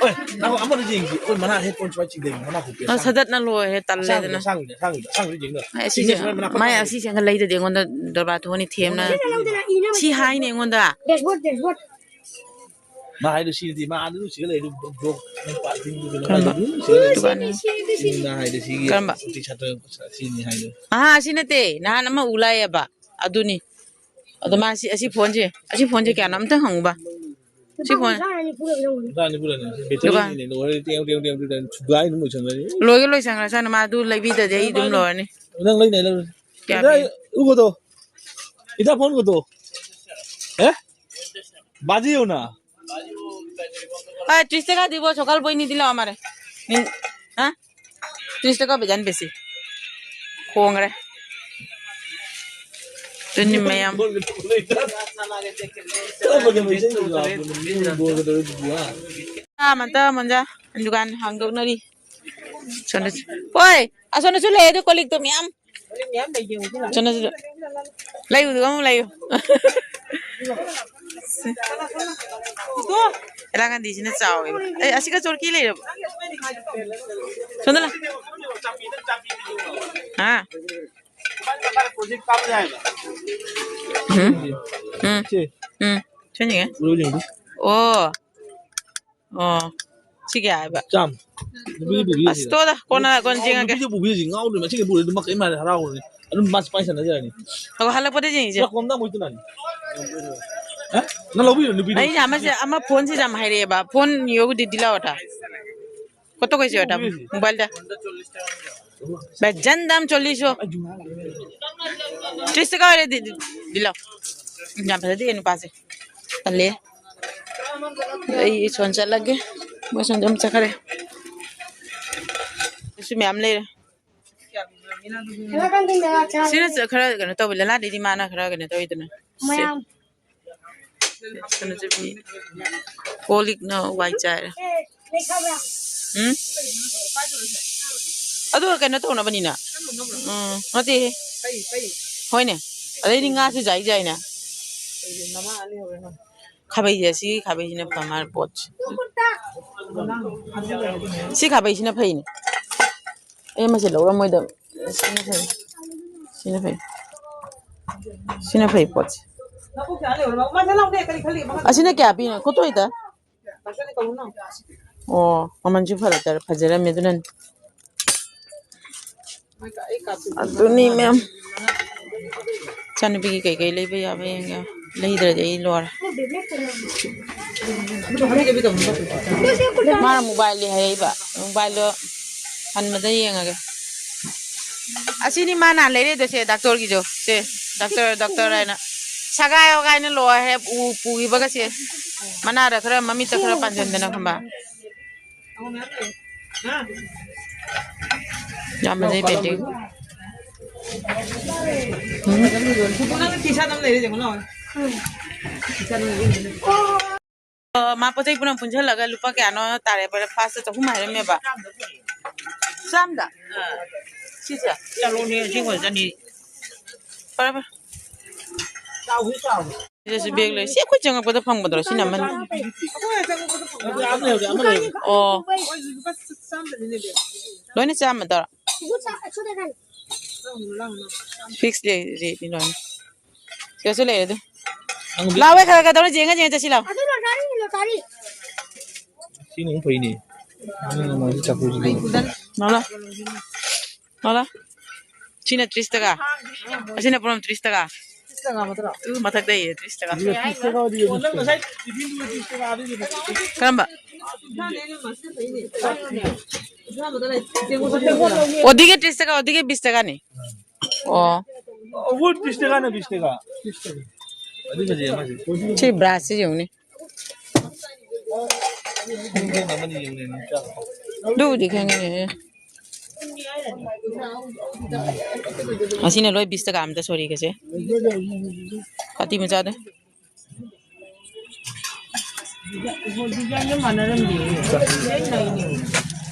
ꯑꯣꯏ, ꯅꯪ ꯑꯃꯗ ꯌꯦꯡꯁꯤ꯫ ꯑꯣꯏ, ꯃꯅꯥ ꯍꯦꯠ ꯐꯣꯟ ꯁꯨꯃꯥꯏꯅ ꯆꯤꯡꯊꯩ, ꯃꯅꯥ ꯍꯨꯞꯄꯦ, ꯅꯪ ꯑꯁꯥꯡꯕꯤ꯫ ꯁꯗꯠꯅ ꯂꯣꯏꯔꯦ, ꯇꯜꯂꯦꯗꯅ꯫ ꯑꯁꯥꯡꯕꯤꯗ, ꯑꯁꯥꯡꯕꯤꯗ, ꯑꯁꯥꯡꯕꯤꯗ, ꯑꯁꯥꯡꯕꯤꯗ ꯌꯦꯡꯗꯣ꯫ ꯃꯥꯏ ꯑꯁꯤꯁꯦ, ꯁꯤꯅ ꯁꯨꯃꯥꯏꯅ ꯃꯅꯥ ꯃꯥꯏ ꯐꯠꯇꯕꯅꯦ꯫ ꯑꯁꯤꯁꯦ ꯑꯪꯀ ꯂꯩꯗꯗꯤ ꯑꯩꯉꯣꯟꯗ ꯗꯔꯕꯥꯔ ꯊꯣꯛꯑꯅꯤ ꯊꯦꯝꯅ꯫ ꯁꯤ ꯍꯥꯏꯅꯤ ꯑꯩꯉꯣꯟꯗ꯫ Dashboard, dashboard. ꯃꯥ ꯍꯥꯏꯗꯣ ꯁꯤꯗꯤ, ꯃꯥ ꯑꯗꯨ ꯁꯤꯗ ꯂꯩꯔꯤ, ꯕ꯭ꯂꯣꯛ, ꯅꯪ ꯄꯥꯔꯇꯤꯒꯤ ꯀꯩꯅꯣ ꯀꯔꯝꯕ? ꯍꯥꯏꯗꯣ, ꯁꯤꯗ ꯂꯩꯔꯤ꯫ ꯗꯨꯀꯥꯟ꯫ ꯁꯤ ꯅ ꯍꯥꯏꯗꯣ ꯁꯤꯒꯤ ꯀꯔꯝꯕ? ꯁꯤ ꯁꯥꯇ꯭ꯔ ꯁꯤꯅꯤ ꯍꯥꯏꯗꯣ꯫ ꯑꯍꯥ, ꯑꯁꯤ ꯅꯠꯇꯦ꯫ ꯅꯍꯥꯟ ꯑꯃ ꯎ ꯂꯥꯛꯑꯦꯕ꯫ ꯑꯗꯨꯅꯤ꯫ ꯑꯗꯣ ꯃꯥ ꯁꯤ, ꯑꯁꯤ ꯐꯣꯟꯁꯦ, ꯑꯁꯤ ꯐꯣꯟꯁꯦ ꯀꯌꯥꯅꯣ ꯑꯝꯇꯪ ꯍꯪꯉꯨꯕ꯫ ꯁꯤ ꯐꯣꯟ꯫ ꯂꯨꯄꯥ ꯅꯤꯐꯨꯗꯅꯦ꯫ ꯗꯨꯀꯥꯟ꯫ ꯕꯦꯇꯔꯤꯅꯤꯅꯦ, ꯂꯣꯏꯔꯦ, ꯇꯦꯡ, ꯇꯦꯡ, ꯇꯦꯡ, ꯇꯦꯡ, ꯊꯨꯒꯥꯏ ꯑꯗꯨꯝ ꯂꯣꯏꯁꯟꯒ꯭ꯔꯅꯤ꯫ ꯂꯣꯏꯒꯦ ꯂꯣꯏꯁꯟꯈ꯭ꯔꯁꯅꯨ, ꯃꯥ ꯑꯗꯨ ꯂꯩꯕꯤꯗꯗꯤ ꯑꯩ ꯑꯗꯨꯝ ꯂꯣꯏꯔꯅꯤ꯫ ꯅꯪ ꯂꯩꯅꯤ, ꯂꯩꯔꯣꯏ꯫ ꯀꯌꯥ ꯏꯗꯥ, ꯄꯤ? ꯎꯒꯗꯣ꯫ ꯏꯗꯥ ꯐꯣꯟ ꯎꯒꯗꯣ꯫ ꯑꯦ? বাজিও না। হ্যাঁ, ত্রিশ টাকা দিব, সকাল বই নিদিলে আমারে। নিন-, হ্যাঁ? ত্রিশ টাকা বেজান বেশি। খোংরে। তুই নিমে আম। ꯃꯟꯇ ꯃꯟꯖꯥ ꯗꯨꯀꯥꯟ ꯍꯥꯡꯗꯣꯛꯅꯔꯤ꯫ ꯁꯣꯝꯗ-, ꯍꯣꯏ, ꯑꯁꯣꯝꯗꯁꯨ ꯂꯩ, ꯑꯗꯨ ꯀꯣꯜ ꯂꯤꯛꯇꯣ ꯃꯌꯥꯝ꯫ ꯆꯠꯅꯁꯤꯗ꯫ ꯂꯩꯌꯨ, ꯑꯗꯨꯒ ꯑꯃꯨꯛ ꯂꯩꯌꯨ꯫ ꯏꯔꯥ ꯒꯥꯟꯙꯤꯁꯤꯅ ꯆꯥꯎꯋꯦꯕ꯫ ꯑꯦ, ꯑꯁꯤꯒ ꯆꯣꯔꯀꯤ ꯂꯩꯔꯕ? ꯁꯣꯝꯗ ꯂꯥ꯫ ꯍꯥ? ꯎꯝ꯫ ꯎꯝ꯫ ꯎꯝ꯫ ꯁꯤꯅꯤꯡꯉꯦ꯫ ꯑꯣ꯫ ꯑꯣ, ꯁꯤ ꯀꯌꯥ ꯍꯥꯏꯕ? ꯆꯥꯝ꯫ ꯅꯨꯄꯤꯗꯤ ꯄꯨꯕꯤꯔꯁꯤ꯫ ꯑꯁ, ꯇꯣꯛꯑꯣꯗ, ꯀꯣꯟꯅ, ꯀꯣꯟꯅ ꯌꯦꯡꯉꯒꯦ꯫ ꯅꯨꯄꯤꯗꯤ ꯄꯨꯕꯤꯔꯁꯤ, ꯉꯥꯎꯗꯣꯏ ꯃꯁꯤꯡꯒ ꯄꯨꯔꯗꯤ ꯃꯈꯩ ꯃꯥ ꯍꯔꯥꯎꯔꯅꯤ꯫ ꯑꯗꯨꯝ ꯃꯥꯁꯤ ꯄꯥꯏꯁꯟꯅꯖꯔꯅꯤ꯫ ꯑꯣ, ꯍꯜꯂꯛꯄꯗ ꯌꯦꯡꯁꯤ꯫ ꯆꯥꯛ ꯀꯣꯝꯗ ꯃꯣꯏ ꯇꯨꯅꯅꯤ꯫ ꯍꯥ? ꯅꯪ ꯂꯧꯕꯤꯔꯣ, ꯅꯨꯄꯤꯗꯤ? ꯑꯩꯁꯦ ꯑꯃꯁꯦ, ꯑꯃ ꯐꯣꯟꯁꯤꯁꯦ ꯌꯥꯝ ꯍꯥꯏꯔꯛꯑꯦꯕ꯫ ꯐꯣꯟ ꯌꯣꯒꯗꯤ ꯗꯤꯂꯥꯎ ꯑꯇ꯫ ꯀꯣꯠꯇ ꯀꯩꯁꯦ ꯑꯇ, ꯃꯣꯕꯥꯏꯜꯗ꯫ ꯚꯥꯏ, ꯖꯟ ꯗꯥꯝ ꯆꯣꯜꯂꯤꯁꯣ꯫ ꯇ꯭ꯔꯤꯁ ꯇꯀꯥ ꯑꯣꯏꯔꯦ, ꯗꯤ-, ꯗꯤ-, ꯗꯤꯂꯥꯎ꯫ ꯌꯥꯝ ꯐꯖꯗꯦ ꯅꯨꯄꯥꯁꯦ꯫ ꯇꯜꯂꯦ꯫ ꯑꯩ ꯁꯣꯟ ꯆꯠꯂꯒꯦ꯫ ꯃꯣꯏ ꯁꯣꯟꯗ ꯑꯗꯨꯝ ꯆꯠꯈ꯭ꯔꯦ꯫ ꯑꯗꯨꯁꯨ ꯃꯌꯥꯝ ꯂꯩꯔꯦ꯫ ꯁꯤꯅ ꯈꯔ ꯀꯩꯅꯣ ꯇꯧꯕ, ꯂꯂꯥꯗꯩꯗꯤ ꯃꯥꯅ ꯈꯔ ꯀꯩꯅꯣ ꯇꯧꯋꯤꯗꯅ꯫ ꯁꯦ꯫ ꯀꯩꯅꯣꯁꯦ ꯐꯤ꯫ ꯀꯣꯜ ꯂꯤꯛꯅ ꯋꯥꯏ ꯆꯥꯏꯔꯦ꯫ ꯎꯝ? ꯑꯗꯨ ꯀꯩꯅꯣ ꯇꯧꯅꯕꯅꯤꯅ꯫ ꯎꯝ, ꯅꯠꯇꯦꯍꯦ꯫ ꯍꯣꯏꯅꯦ꯫ ꯑꯗꯩꯗꯤ ꯉꯥꯁꯨ ꯖꯥꯏ ꯖꯥꯏꯅꯦ꯫ ꯈꯥꯕꯩꯁꯦ, ꯁꯤꯒꯤ ꯈꯥꯕꯩꯁꯤꯅ ꯐ ꯃꯥꯜꯂꯦ ꯄꯣꯠꯁꯦ꯫ ꯁꯤ ꯈꯥꯕꯩꯁꯤꯅ ꯐꯩꯅꯦ꯫ ꯑꯩ ꯃꯁꯤ ꯂꯧꯔꯝꯃꯣꯏꯗꯕ꯫ ꯁꯤꯅ ꯐꯩ꯫ ꯁꯤꯅ ꯐꯩ꯫ ꯁꯤꯅ ꯐꯩ ꯄꯣꯠꯁꯦ꯫ ꯑꯁꯤꯅ ꯀꯌꯥ ꯄꯤꯅꯣ? ꯀꯨꯟꯊ꯭ꯔꯥꯗ? ꯑꯣ, ꯃꯃꯜꯁꯨ ꯐꯔꯛꯇ ꯐꯖꯔꯝꯃꯦ ꯑꯗꯨꯅꯅꯤ꯫ ꯑꯗꯨꯅꯤ ꯃꯌꯥꯝ꯫ ꯏꯆꯥꯅꯨꯄꯤꯒꯤ ꯀꯩꯀꯩ ꯂꯩꯕ ꯌꯥꯕ ꯌꯦꯡꯒꯦ꯫ ꯂꯩꯗ꯭ꯔꯗꯤ ꯑꯩ ꯂꯣꯏꯔꯦ꯫ ꯃꯥꯅ ꯃꯣꯕꯥꯏꯜꯗꯤ ꯍꯥꯏꯔꯛꯏꯕ꯫ ꯃꯣꯕꯥꯏꯜꯗꯣ ꯍꯟꯕꯗ ꯌꯦꯡꯉꯒꯦ꯫ ꯑꯁꯤꯅꯤ ꯃꯥ ꯅꯍꯥꯟ ꯂꯩꯔꯛꯏꯗꯣ ꯁꯦ, ꯗꯥꯛꯇꯔꯒꯤꯗꯣ꯫ ꯁꯦ, ꯗꯥꯛꯇꯔ, ꯗꯥꯛꯇꯔ ꯍꯥꯏꯅ꯫ ꯁꯒꯥꯏꯌꯣ ꯀꯥꯏꯅ ꯂꯣꯏꯔꯦ, ꯎ ꯄꯨꯈꯤꯕꯒꯁꯦ꯫ ꯃꯅꯥꯗ ꯈꯔ, ꯃꯃꯤꯠꯇ ꯈꯔ ꯄꯥꯟꯁꯤꯟꯗꯅ ꯈꯪꯕ꯫ ꯌꯥꯝ ꯐꯖꯩ painting꯫ ꯎꯝ꯫ ꯑ, ꯃꯥ ꯄꯣꯠ ꯆꯩ ꯄꯨꯝꯅꯃꯛ ꯄꯨꯟꯁꯤꯜꯂꯒ ꯂꯨꯄꯥ ꯀꯌꯥꯅꯣ ꯇꯥꯔꯦ? ꯐꯥꯔꯁꯇ ꯆꯍꯨꯝ ꯍꯥꯏꯔꯝꯃꯦꯕ꯫ ꯆꯥꯝꯗ? ꯁꯤꯁꯦ? ꯆꯥꯂꯣꯅꯦ, ꯑꯁꯦꯡꯕ ꯆꯅꯤ꯫ ꯐꯔꯦ, ꯐꯔꯦ꯫ ꯁꯤꯗꯁꯨ bag ꯂꯩ꯫ ꯁꯤ ꯑꯩꯈꯣꯏ ꯆꯪꯉꯛꯄꯗ ꯐꯪꯕꯗꯨꯔꯣ? ꯁꯤꯅ ꯑꯃꯅꯤ꯫ ꯑꯣ꯫ ꯂꯣꯏꯅ ꯆꯥꯝꯃ ꯇꯧꯔꯣ꯫ Fix rate ꯅꯤ ꯂꯣꯏꯅ꯫ ꯁꯤꯗꯁꯨ ꯂꯩꯔꯦ ꯑꯗꯨ꯫ ꯂꯥꯎꯋꯦ, ꯈꯔ ꯈꯔ ꯇꯧꯔ ꯌꯦꯡꯉ ꯌꯦꯡꯉ ꯆꯠꯁꯤ ꯂꯥꯎ꯫ ꯑꯗꯨ ꯂꯣꯇꯥꯔꯤ, ꯂꯣꯇꯥꯔꯤ꯫ ꯁꯤꯅ ꯑꯃꯨꯛ ꯐꯩꯅꯦ꯫ ꯃꯥꯒꯤ ꯃꯃꯜꯁꯦ ꯆꯐꯨꯁꯤꯗꯤ꯫ ꯂꯥꯎ ꯂꯥꯎ꯫ ꯂꯥꯎ ꯂꯥꯎ꯫ ꯁꯤꯅ ꯇ꯭ꯔꯤꯁ ꯇꯀꯥ꯫ ꯑꯁꯤꯅ ꯄꯨꯔꯝ ꯇ꯭ꯔꯤꯁ ꯇꯀꯥ꯫ ꯇꯨ ꯃꯊꯛꯇ ꯏꯌꯦ, ꯇ꯭ꯔꯤꯁ ꯇꯀꯥ꯫ ꯀꯔꯝꯕ? ꯑꯣꯗꯤꯒꯤ ꯇ꯭ꯔꯤꯁ ꯇꯀꯥ, ꯑꯣꯗꯤꯒꯤ ꯕꯤꯁ ꯇꯀꯥꯅꯤ꯫ ꯑꯣ꯫ ꯑꯋꯨꯟ ꯕꯤꯁ ꯇꯀꯥꯅꯦ, ꯕꯤꯁ ꯇꯀꯥ꯫ ꯁꯤ ꯕ꯭ꯔꯥꯁꯁꯤ ꯌꯦꯡꯉꯨꯅꯦ꯫ ꯑꯗꯨꯕꯨꯗꯤ ꯈꯪꯉꯤꯅꯦ꯫ ꯑꯁꯤꯅ ꯂꯣꯏ ꯕꯤꯁ ꯇꯀꯥ ꯑꯝꯇ ꯁꯣꯔꯤꯒꯁꯦ꯫ ꯀꯥꯇꯤ ꯃꯆꯥꯗ꯫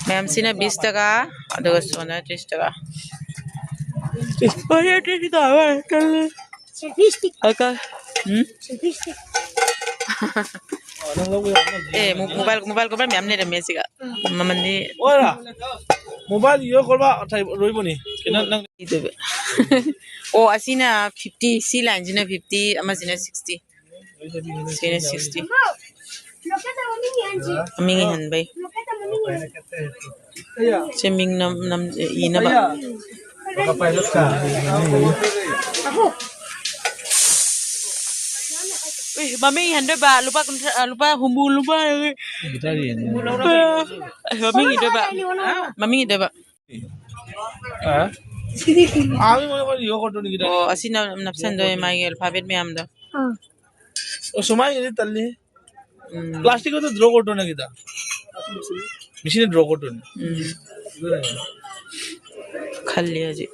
ꯃꯌꯥꯝꯁꯤꯅ ꯕꯤꯁ ꯇꯀꯥ, ꯑꯗꯨꯒ ꯁꯣꯅ ꯇ꯭ꯔꯤꯁ ꯇꯀꯥ꯫ ꯍꯣꯏ, ꯇ꯭ꯔꯤꯁ ꯇꯥꯕ ꯀꯜꯂꯦ꯫ ꯑꯀ-, ꯎꯝ? ꯑꯣ, ꯅꯪ ꯂꯧꯕ ꯌꯥꯕ ꯅꯠꯇꯦ꯫ ꯑꯦ, ꯃꯣ-, mobile, mobile cover ꯃꯌꯥꯝ ꯂꯩꯔꯝꯃꯦ ꯁꯤꯒ꯫ ꯃꯃꯜꯗꯤ ꯑꯣꯏꯔ? Mobile ꯏꯌꯔ ꯀꯣꯕꯔ ꯑꯊꯥꯏ ꯂꯣꯏꯕꯅꯤ꯫ ꯅꯪ, ꯅꯪ ꯏꯗꯣꯏꯕ꯫ ꯑꯣ, ꯑꯁꯤꯅ fifty, ꯁꯤ lineꯁꯤꯅ fifty, ꯑꯃꯁꯤꯅ sixty꯫ ꯁꯤꯅ sixty꯫ ꯃꯃꯤꯡ ꯏꯍꯟꯕꯩ꯫ ꯁꯦ ꯃꯤꯡ ꯅꯝ-, ꯅꯝ-, ꯏꯅꯕ꯫ ꯎꯏ, ꯃꯃꯤꯡ ꯏꯍꯟꯗꯣꯏꯕ, ꯂꯨꯄꯥ ꯀꯨꯟꯊ꯭ꯔꯥ, ꯑ, ꯂꯨꯄꯥ ꯍꯨꯝꯐꯨ, ꯂꯨꯄꯥ, ꯑ, ꯃꯃꯤꯡ ꯏꯗꯣꯏꯕ꯫ ꯃꯃꯤꯡ ꯏꯗꯣꯏꯕ꯫ ꯑ? ꯑꯥ, ꯃꯤ ꯃꯣꯏ ꯃꯣꯏ ꯌꯣ ꯈꯣꯠꯇꯣꯅꯤ ꯈꯤꯇꯪ꯫ ꯑꯣ, ꯑꯁꯤꯅ ꯅꯞꯁꯟꯗꯣꯏ ꯃꯥꯒꯤ alphabet ꯃꯌꯥꯝꯗꯣ꯫ ꯑꯥ꯫ ꯑꯣ, ꯁꯨꯃꯥꯏꯅꯗꯤ ꯇꯜꯂꯤ꯫ ꯎꯝ꯫ Plastic ꯑꯗꯨ draw ꯈꯣꯠꯇꯣꯅ ꯈꯤꯇꯪ꯫ ꯃꯤꯁꯤꯅ draw ꯈꯣꯠꯇꯣꯅꯤ꯫ ꯎꯝ꯫ ꯑꯗꯨꯅꯅꯦ꯫ ꯈꯜꯂꯤ ꯍꯧꯖꯤꯛ꯫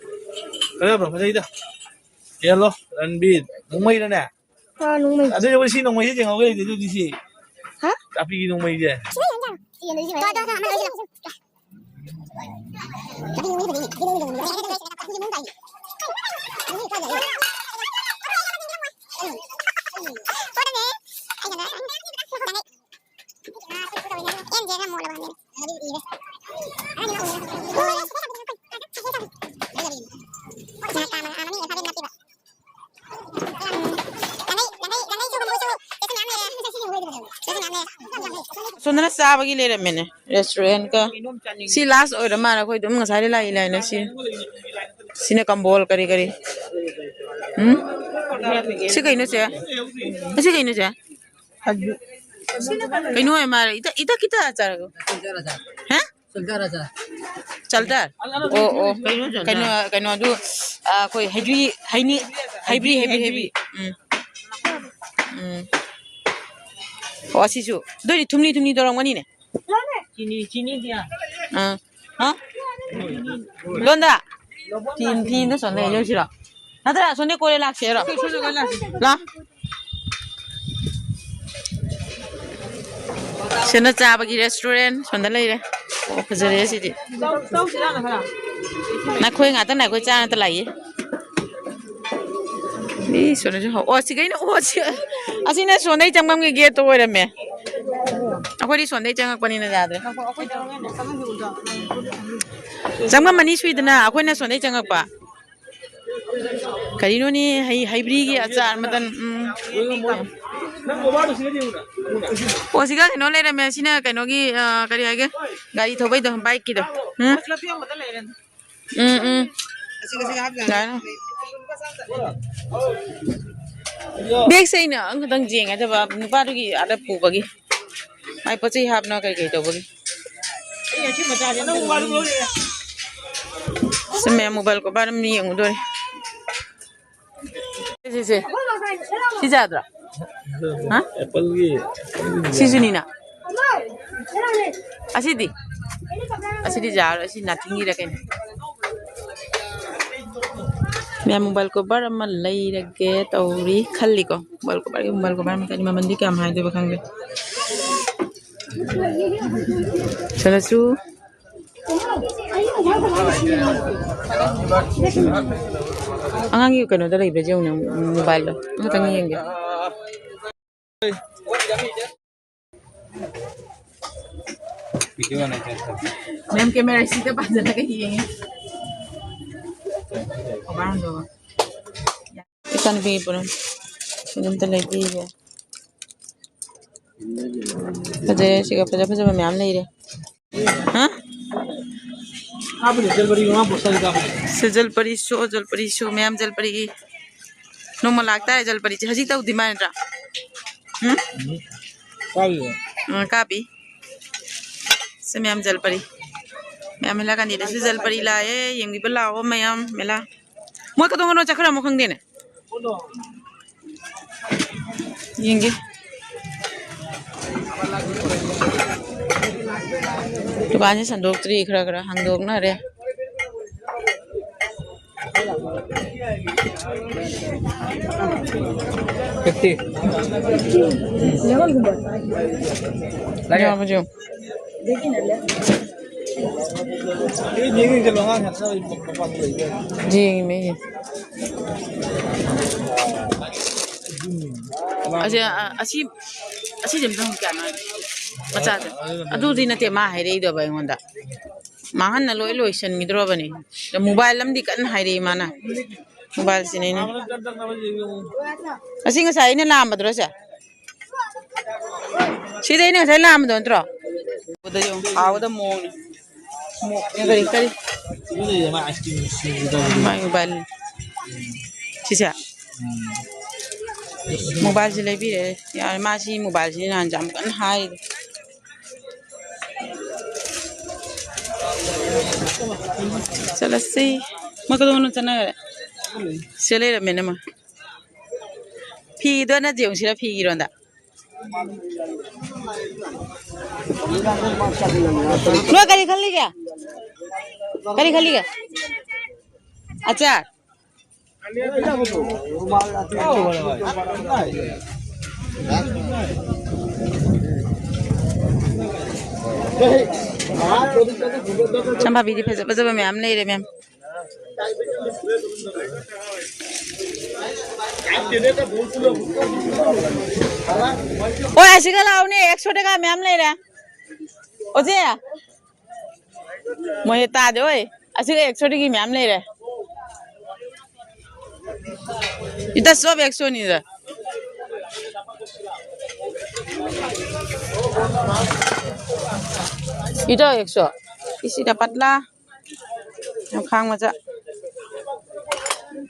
ꯐꯖꯕ꯭ꯔꯣ? ꯐꯖꯩꯗ꯫ ꯌꯦꯜꯂꯣ, ꯔꯟꯕꯤꯔ꯫ ꯅꯣꯡꯃꯩꯔꯅꯦ? ꯑꯥ, ꯅꯣꯡꯃꯩ꯫ ꯑꯗꯨꯗꯤ ꯑꯩꯈꯣꯏ ꯁꯤ ꯅꯣꯡꯃꯩꯁꯦ ꯌꯦꯡꯍꯧꯒꯦ ꯂꯩꯇꯦ ꯑꯗꯨꯗꯤ ꯁꯤ꯫ ꯍꯥ? ꯀꯥꯞꯄꯤꯒꯤ ꯅꯣꯡꯃꯩꯁꯦ꯫ ꯁꯣꯝꯗꯅ ꯆꯥꯕꯒꯤ ꯂꯩꯔꯝꯃꯦꯅꯦ, restaurantꯀ꯫ ꯁꯤ last ꯑꯣꯏꯔ ꯃꯥꯜꯂꯦ, ꯑꯩꯈꯣꯏ ꯑꯗꯨꯝ ꯉꯁꯥꯏꯗꯩ ꯂꯥꯛꯏ ꯂꯥꯛꯏꯅꯦ ꯁꯤ꯫ ꯁꯤꯅ ꯀꯝꯕꯣꯜ ꯀꯔꯤ ꯀꯔꯤ꯫ ꯎꯝ? ꯁꯤ ꯀꯩꯅꯣ ꯆꯦ? ꯁꯤ ꯀꯩꯅꯣ ꯆꯦ? ꯀꯩꯅꯣ ꯑꯣꯏ ꯃꯥꯜꯂꯦ꯫ ꯏꯇ-, ꯏꯇꯛ ꯈꯤꯇ ꯆꯥꯔꯒ꯫ ꯍꯥ? ꯆꯜꯗꯥꯔ꯫ ꯑꯣ, ꯑꯣ꯫ ꯀꯩꯅꯣ ꯆꯜꯗꯥꯔ? ꯀꯩꯅꯣ, ꯀꯩꯅꯣ ꯑꯗꯨ, ꯑ, ꯑꯩꯈꯣꯏ ꯍꯩꯕꯤ, ꯍꯩꯅꯤ, ꯍꯩꯕ꯭ꯔꯤ, ꯍꯩꯕ꯭ꯔꯤ, ꯍꯩꯕ꯭ꯔꯤ꯫ ꯎꯝ꯫ ꯎꯝ꯫ ꯑꯣ, ꯑꯁꯤꯁꯨ꯫ ꯑꯗꯨ ꯑꯣꯏꯗꯤ ꯊꯨꯝꯂꯤ ꯊꯨꯝꯂꯤ ꯇꯧꯔꯝꯒꯅꯤꯅꯦ꯫ ꯆꯤꯅꯤ, ꯆꯤꯅꯤꯗꯤ ꯌꯥ-, ꯑꯥ꯫ ꯍꯥ? ꯂꯣꯟꯗ? ꯐꯤ, ꯐꯤ ꯑꯝꯇ ꯁꯣꯟꯗ ꯌꯦꯡꯁꯤꯔꯣ? ꯅꯠꯇ꯭ꯔ ꯁꯣꯝꯗ ꯀꯣꯏꯔ ꯂꯥꯛꯁꯦ ꯍꯥꯏꯔꯣ? ꯂꯥ꯫ ꯁꯤꯅ ꯆꯥꯕꯒꯤ restaurant ꯁꯣꯝꯗ ꯂꯩꯔꯦ꯫ ꯑꯣ, ꯐꯖꯔꯦ ꯁꯤꯗꯤ꯫ ꯅꯈꯣꯏ ꯉꯥꯛꯇ ꯅꯈꯣꯏ ꯆꯥ ꯉꯥꯛꯇ ꯂꯥꯛꯏ꯫ ꯑꯦ, ꯁꯣꯝꯗꯁꯨ ꯍꯧ-, ꯑꯣ, ꯁꯤꯈꯩꯅ, ꯑꯣ, ꯁꯤ, ꯑꯁꯤꯅ ꯁꯣꯝꯗꯩ ꯆꯪꯐꯝꯒꯤ ꯒꯦꯠꯇꯣ ꯑꯣꯏꯔꯝꯃꯦ꯫ ꯑꯩꯈꯣꯏꯗꯤ ꯁꯣꯝꯗꯩ ꯆꯪꯉꯛꯄꯅꯤꯅ ꯌꯥꯗ꯭ꯔꯦ꯫ ꯆꯪꯐꯝ ꯑꯅꯤ ꯁꯨꯏꯗꯅ, ꯑꯩꯈꯣꯏꯅ ꯁꯣꯝꯗꯩ ꯆꯪꯉꯛꯄ꯫ ꯀꯔꯤꯅꯣꯅꯦ, ꯍꯩ, ꯍꯩꯕ꯭ꯔꯤꯒꯤ ꯑꯆꯥꯔ ꯃꯇꯟ, ꯎꯝ꯫ ꯑꯣ, ꯁꯤꯒ ꯀꯩꯅꯣ ꯂꯩꯔꯝꯃꯦ, ꯁꯤꯅ ꯀꯩꯅꯣꯒꯤ, ꯑ, ꯀꯔꯤ ꯍꯥꯏꯒꯦ, ꯒꯥꯔꯤ ꯊꯧꯕꯩꯗꯣ, ꯕꯥꯏꯛꯀꯤꯗꯣ꯫ ꯎꯝ? ꯎꯝ, ꯎꯝ꯫ ꯌꯥꯔꯦ꯫ ꯕꯦꯒꯁꯦ ꯑꯩꯅ ꯑꯃꯈꯛꯇꯪ ꯌꯦꯡꯒꯗꯕ, ꯅꯨꯄꯥꯗꯨꯒꯤ ꯑꯥꯗ ꯄꯨꯕꯒꯤ꯫ ꯃꯥꯏ ꯄꯣꯠ ꯆꯩ ꯍꯥꯞꯅ ꯀꯩ ꯀꯩ ꯇꯧꯕꯒꯤ꯫ ꯁꯤ ꯃꯌꯥꯝ ꯃꯣꯕꯥꯏꯜ ꯀꯣꯕꯔ ꯑꯃ ꯌꯦꯡꯉꯨꯗꯣꯔꯤ꯫ ꯁꯤꯁꯦ꯫ ꯁꯤ ꯌꯥꯗ꯭ꯔꯣ? ꯍꯥ? ꯑꯦꯄꯜꯒꯤ꯫ ꯁꯤꯁꯨꯅꯤꯅ꯫ ꯑꯁꯤꯗꯤ? ꯑꯁꯤꯗꯤ ꯌꯥꯔꯣꯏ꯫ ꯑꯁꯤ ꯅꯥꯊꯤꯡꯒꯤꯔ ꯀꯩꯅꯣ? ꯃꯌꯥꯝ ꯃꯣꯕꯥꯏꯜ ꯀꯣꯕꯔ ꯑꯃ ꯂꯩꯔꯒꯦ ꯇꯧꯔꯤ, ꯈꯜꯂꯤꯀꯣ꯫ ꯃꯣꯕꯥꯏꯜ ꯀꯣꯕꯔꯒꯤ ꯃꯣꯕꯥꯏꯜ ꯀꯣꯕꯔ ꯃꯈꯜ ꯃꯃꯟꯗꯤ ꯀꯌꯥꯝ ꯍꯥꯏꯗꯣꯏꯕ ꯈꯪꯗꯦ꯫ ꯆꯠꯂꯁꯨ꯫ ꯑꯉꯥꯡꯒꯤ ꯀꯩꯅꯣꯗ ꯂꯩꯕ꯭ꯔꯥ ꯌꯦꯡꯉꯨꯅꯦ, ꯃꯣꯕꯥꯏꯜꯗꯣ ꯑꯃꯇꯪ ꯌꯦꯡꯒꯦ꯫ ꯃꯦꯝ ꯀꯦꯃꯦꯔꯥꯁꯤꯗ ꯄꯥꯟꯁꯤꯜꯂꯒ ꯌꯦꯡꯉꯦ꯫ ꯀꯃꯥꯏꯅ ꯇꯧꯕ? ꯏꯆꯥꯅꯨꯄꯤꯒꯤ ꯄꯨꯔꯝ꯫ ꯁꯤꯗ ꯑꯝꯇ ꯂꯩꯕꯤꯌꯨ꯫ ꯐꯖꯔꯦ, ꯁꯤꯒ ꯐꯖ ꯐꯖꯕ ꯃꯌꯥꯝ ꯂꯩꯔꯦ꯫ ꯍꯥ? ꯁꯤ ꯖꯜꯄꯔꯤ ꯁꯣ, ꯖꯜꯄꯔꯤ ꯁꯣ, ꯃꯌꯥꯝ ꯖꯜꯄꯔꯤꯒꯤ꯫ ꯅꯣꯡꯃ ꯂꯥꯛꯇꯥꯔꯦ ꯖꯜꯄꯔꯤꯁꯦ꯫ ꯍꯧꯖꯤꯛ ꯇꯧꯗꯤ ꯃꯥꯏ ꯅꯠꯇ꯭ꯔꯥ? ꯎꯝ? ꯀꯥꯞꯄꯤ꯫ ꯎꯝ, ꯀꯥꯞꯄꯤ꯫ ꯁꯤ ꯃꯌꯥꯝ ꯖꯜꯄꯔꯤ꯫ ꯃꯌꯥꯝ ꯃꯦꯂꯥ ꯀꯥꯟꯗꯦꯗꯁꯨ ꯖꯜꯄꯔꯤ ꯂꯥꯛꯑꯦ꯫ ꯌꯦꯡꯕꯤꯕ ꯂꯥꯛꯑꯣ ꯃꯌꯥꯝ ꯃꯦꯂꯥ꯫ ꯃꯣꯏ ꯀꯗꯣꯝ ꯀꯗꯣꯝ ꯆꯠꯈ꯭ꯔꯃꯣ ꯈꯪꯗꯦꯅꯦ꯫ ꯌꯦꯡꯒꯦ꯫ ꯗꯨꯀꯥꯟꯁꯦ ꯁꯟꯗꯣꯛꯇ꯭ꯔꯤ, ꯈꯔ ꯈꯔ ꯍꯥꯡꯗꯣꯛꯅꯔꯦ꯫ ꯐꯤꯐꯇꯤ꯫ ꯌꯥꯕꯁꯨ꯫ ꯌꯦꯡꯉꯤ ꯀꯩꯅꯣ, ꯑꯉꯥꯡ ꯉꯥꯛꯇ ꯃꯄꯥꯟꯗ ꯂꯩꯕ ꯌꯥꯏ꯫ ꯌꯦꯡꯉꯤꯃꯦ, ꯌꯦꯡꯉꯤ꯫ ꯑꯁꯤ, ꯑ, ꯑꯁꯤ, ꯑꯁꯤꯁꯦ ꯑꯝꯇꯪ ꯀꯌꯥꯅꯣ ꯍꯥꯏ? ꯃꯆꯥꯁꯦ꯫ ꯑꯗꯨꯗꯤ ꯅꯠꯇꯦ ꯃꯥ ꯍꯥꯏꯔꯛꯏꯗꯣꯕ ꯑꯩꯉꯣꯟꯗ꯫ ꯃꯥꯡꯍꯟꯅ ꯂꯣꯏ ꯂꯣꯏꯁꯤꯟꯈꯤꯗ꯭ꯔꯣꯕꯅꯤ꯫ ꯃꯣꯕꯥꯏꯜ ꯑꯃꯗꯤ ꯀꯟꯅ ꯍꯥꯏꯔꯛꯏ ꯃꯥꯅ꯫ ꯃꯣꯕꯥꯏꯜꯁꯤꯅꯦ ꯑꯩꯅ꯫ ꯑꯁꯤ ꯉꯁꯥꯏ ꯑꯩꯅ ꯂꯥꯝꯕꯗꯨꯔꯣ ꯁꯦ? ꯁꯤꯗꯤ ꯑꯩꯅ ꯉꯁꯥꯏ ꯂꯥꯝꯕꯗꯣ ꯅꯠꯇ꯭ꯔꯣ? ꯎꯕꯗ ꯌꯦꯡꯉꯨ, ꯍꯥꯎꯒꯗꯕ ꯃꯑꯣꯡꯅꯤ꯫ ꯃꯣ-, ꯀꯔꯤ, ꯀꯔꯤ? ꯃꯥꯏ ꯃꯣꯕꯥꯏꯜ꯫ ꯁꯤꯁꯦ? ꯃꯣꯕꯥꯏꯜꯁꯦ ꯂꯩꯕꯤꯔꯦ꯫ ꯌꯥꯔꯦ, ꯃꯥ ꯁꯤ ꯃꯣꯕꯥꯏꯜꯁꯤꯅꯤ ꯅꯍꯥꯟ ꯌꯥꯝ ꯀꯟꯅ ꯍꯥꯏꯔꯤ꯫ ꯆꯠꯂꯁꯤ꯫ ꯃꯣꯏ ꯀꯗꯣꯝꯅꯣ ꯆꯠꯅꯈ꯭ꯔꯦ? ꯁꯤꯗ ꯂꯩꯔꯝꯃꯦꯅꯦ ꯃꯣꯏ꯫ ꯐꯤꯗꯣ ꯅꯠꯇꯦ, ꯌꯦꯡꯉꯨ ꯁꯤꯔ ꯐꯤꯒꯤꯔꯣꯟꯗ꯫ ꯅꯣꯏ ꯀꯔꯤ ꯈꯜꯂꯤꯒꯦ? ꯀꯔꯤ ꯈꯜꯂꯤꯒꯦ? ꯑꯆꯥꯔ? ꯆꯝꯐꯥꯕꯤꯗꯤ ꯐꯖ ꯐꯖꯕ ꯃꯌꯥꯝ ꯂꯩꯔꯦ, ꯃꯦꯝ꯫ ꯍꯣꯏ, ꯑꯁꯤꯒ ꯂꯥꯎꯅꯦ, ꯑꯦꯛꯁꯣ ꯇꯦꯒ ꯃꯌꯥꯝ ꯂꯩꯔꯦ꯫ ꯑꯣꯖꯦ, ꯃꯣꯏ ꯇꯥꯗꯦ, ꯍꯣꯏ꯫ ꯑꯁꯤꯒ ꯑꯦꯛꯁꯣ ꯇꯦꯒꯤ ꯃꯌꯥꯝ ꯂꯩꯔꯦ꯫ ꯏꯇ ꯁꯣꯞ ꯑꯦꯛꯁꯣꯅꯤꯗ꯫ ꯏꯇ ꯑꯦꯛꯁꯣ꯫ ꯏꯁꯤꯗ ꯄꯠꯂꯥ꯫ ꯌꯥꯝ ꯈꯥꯡ ꯃꯆꯥ꯫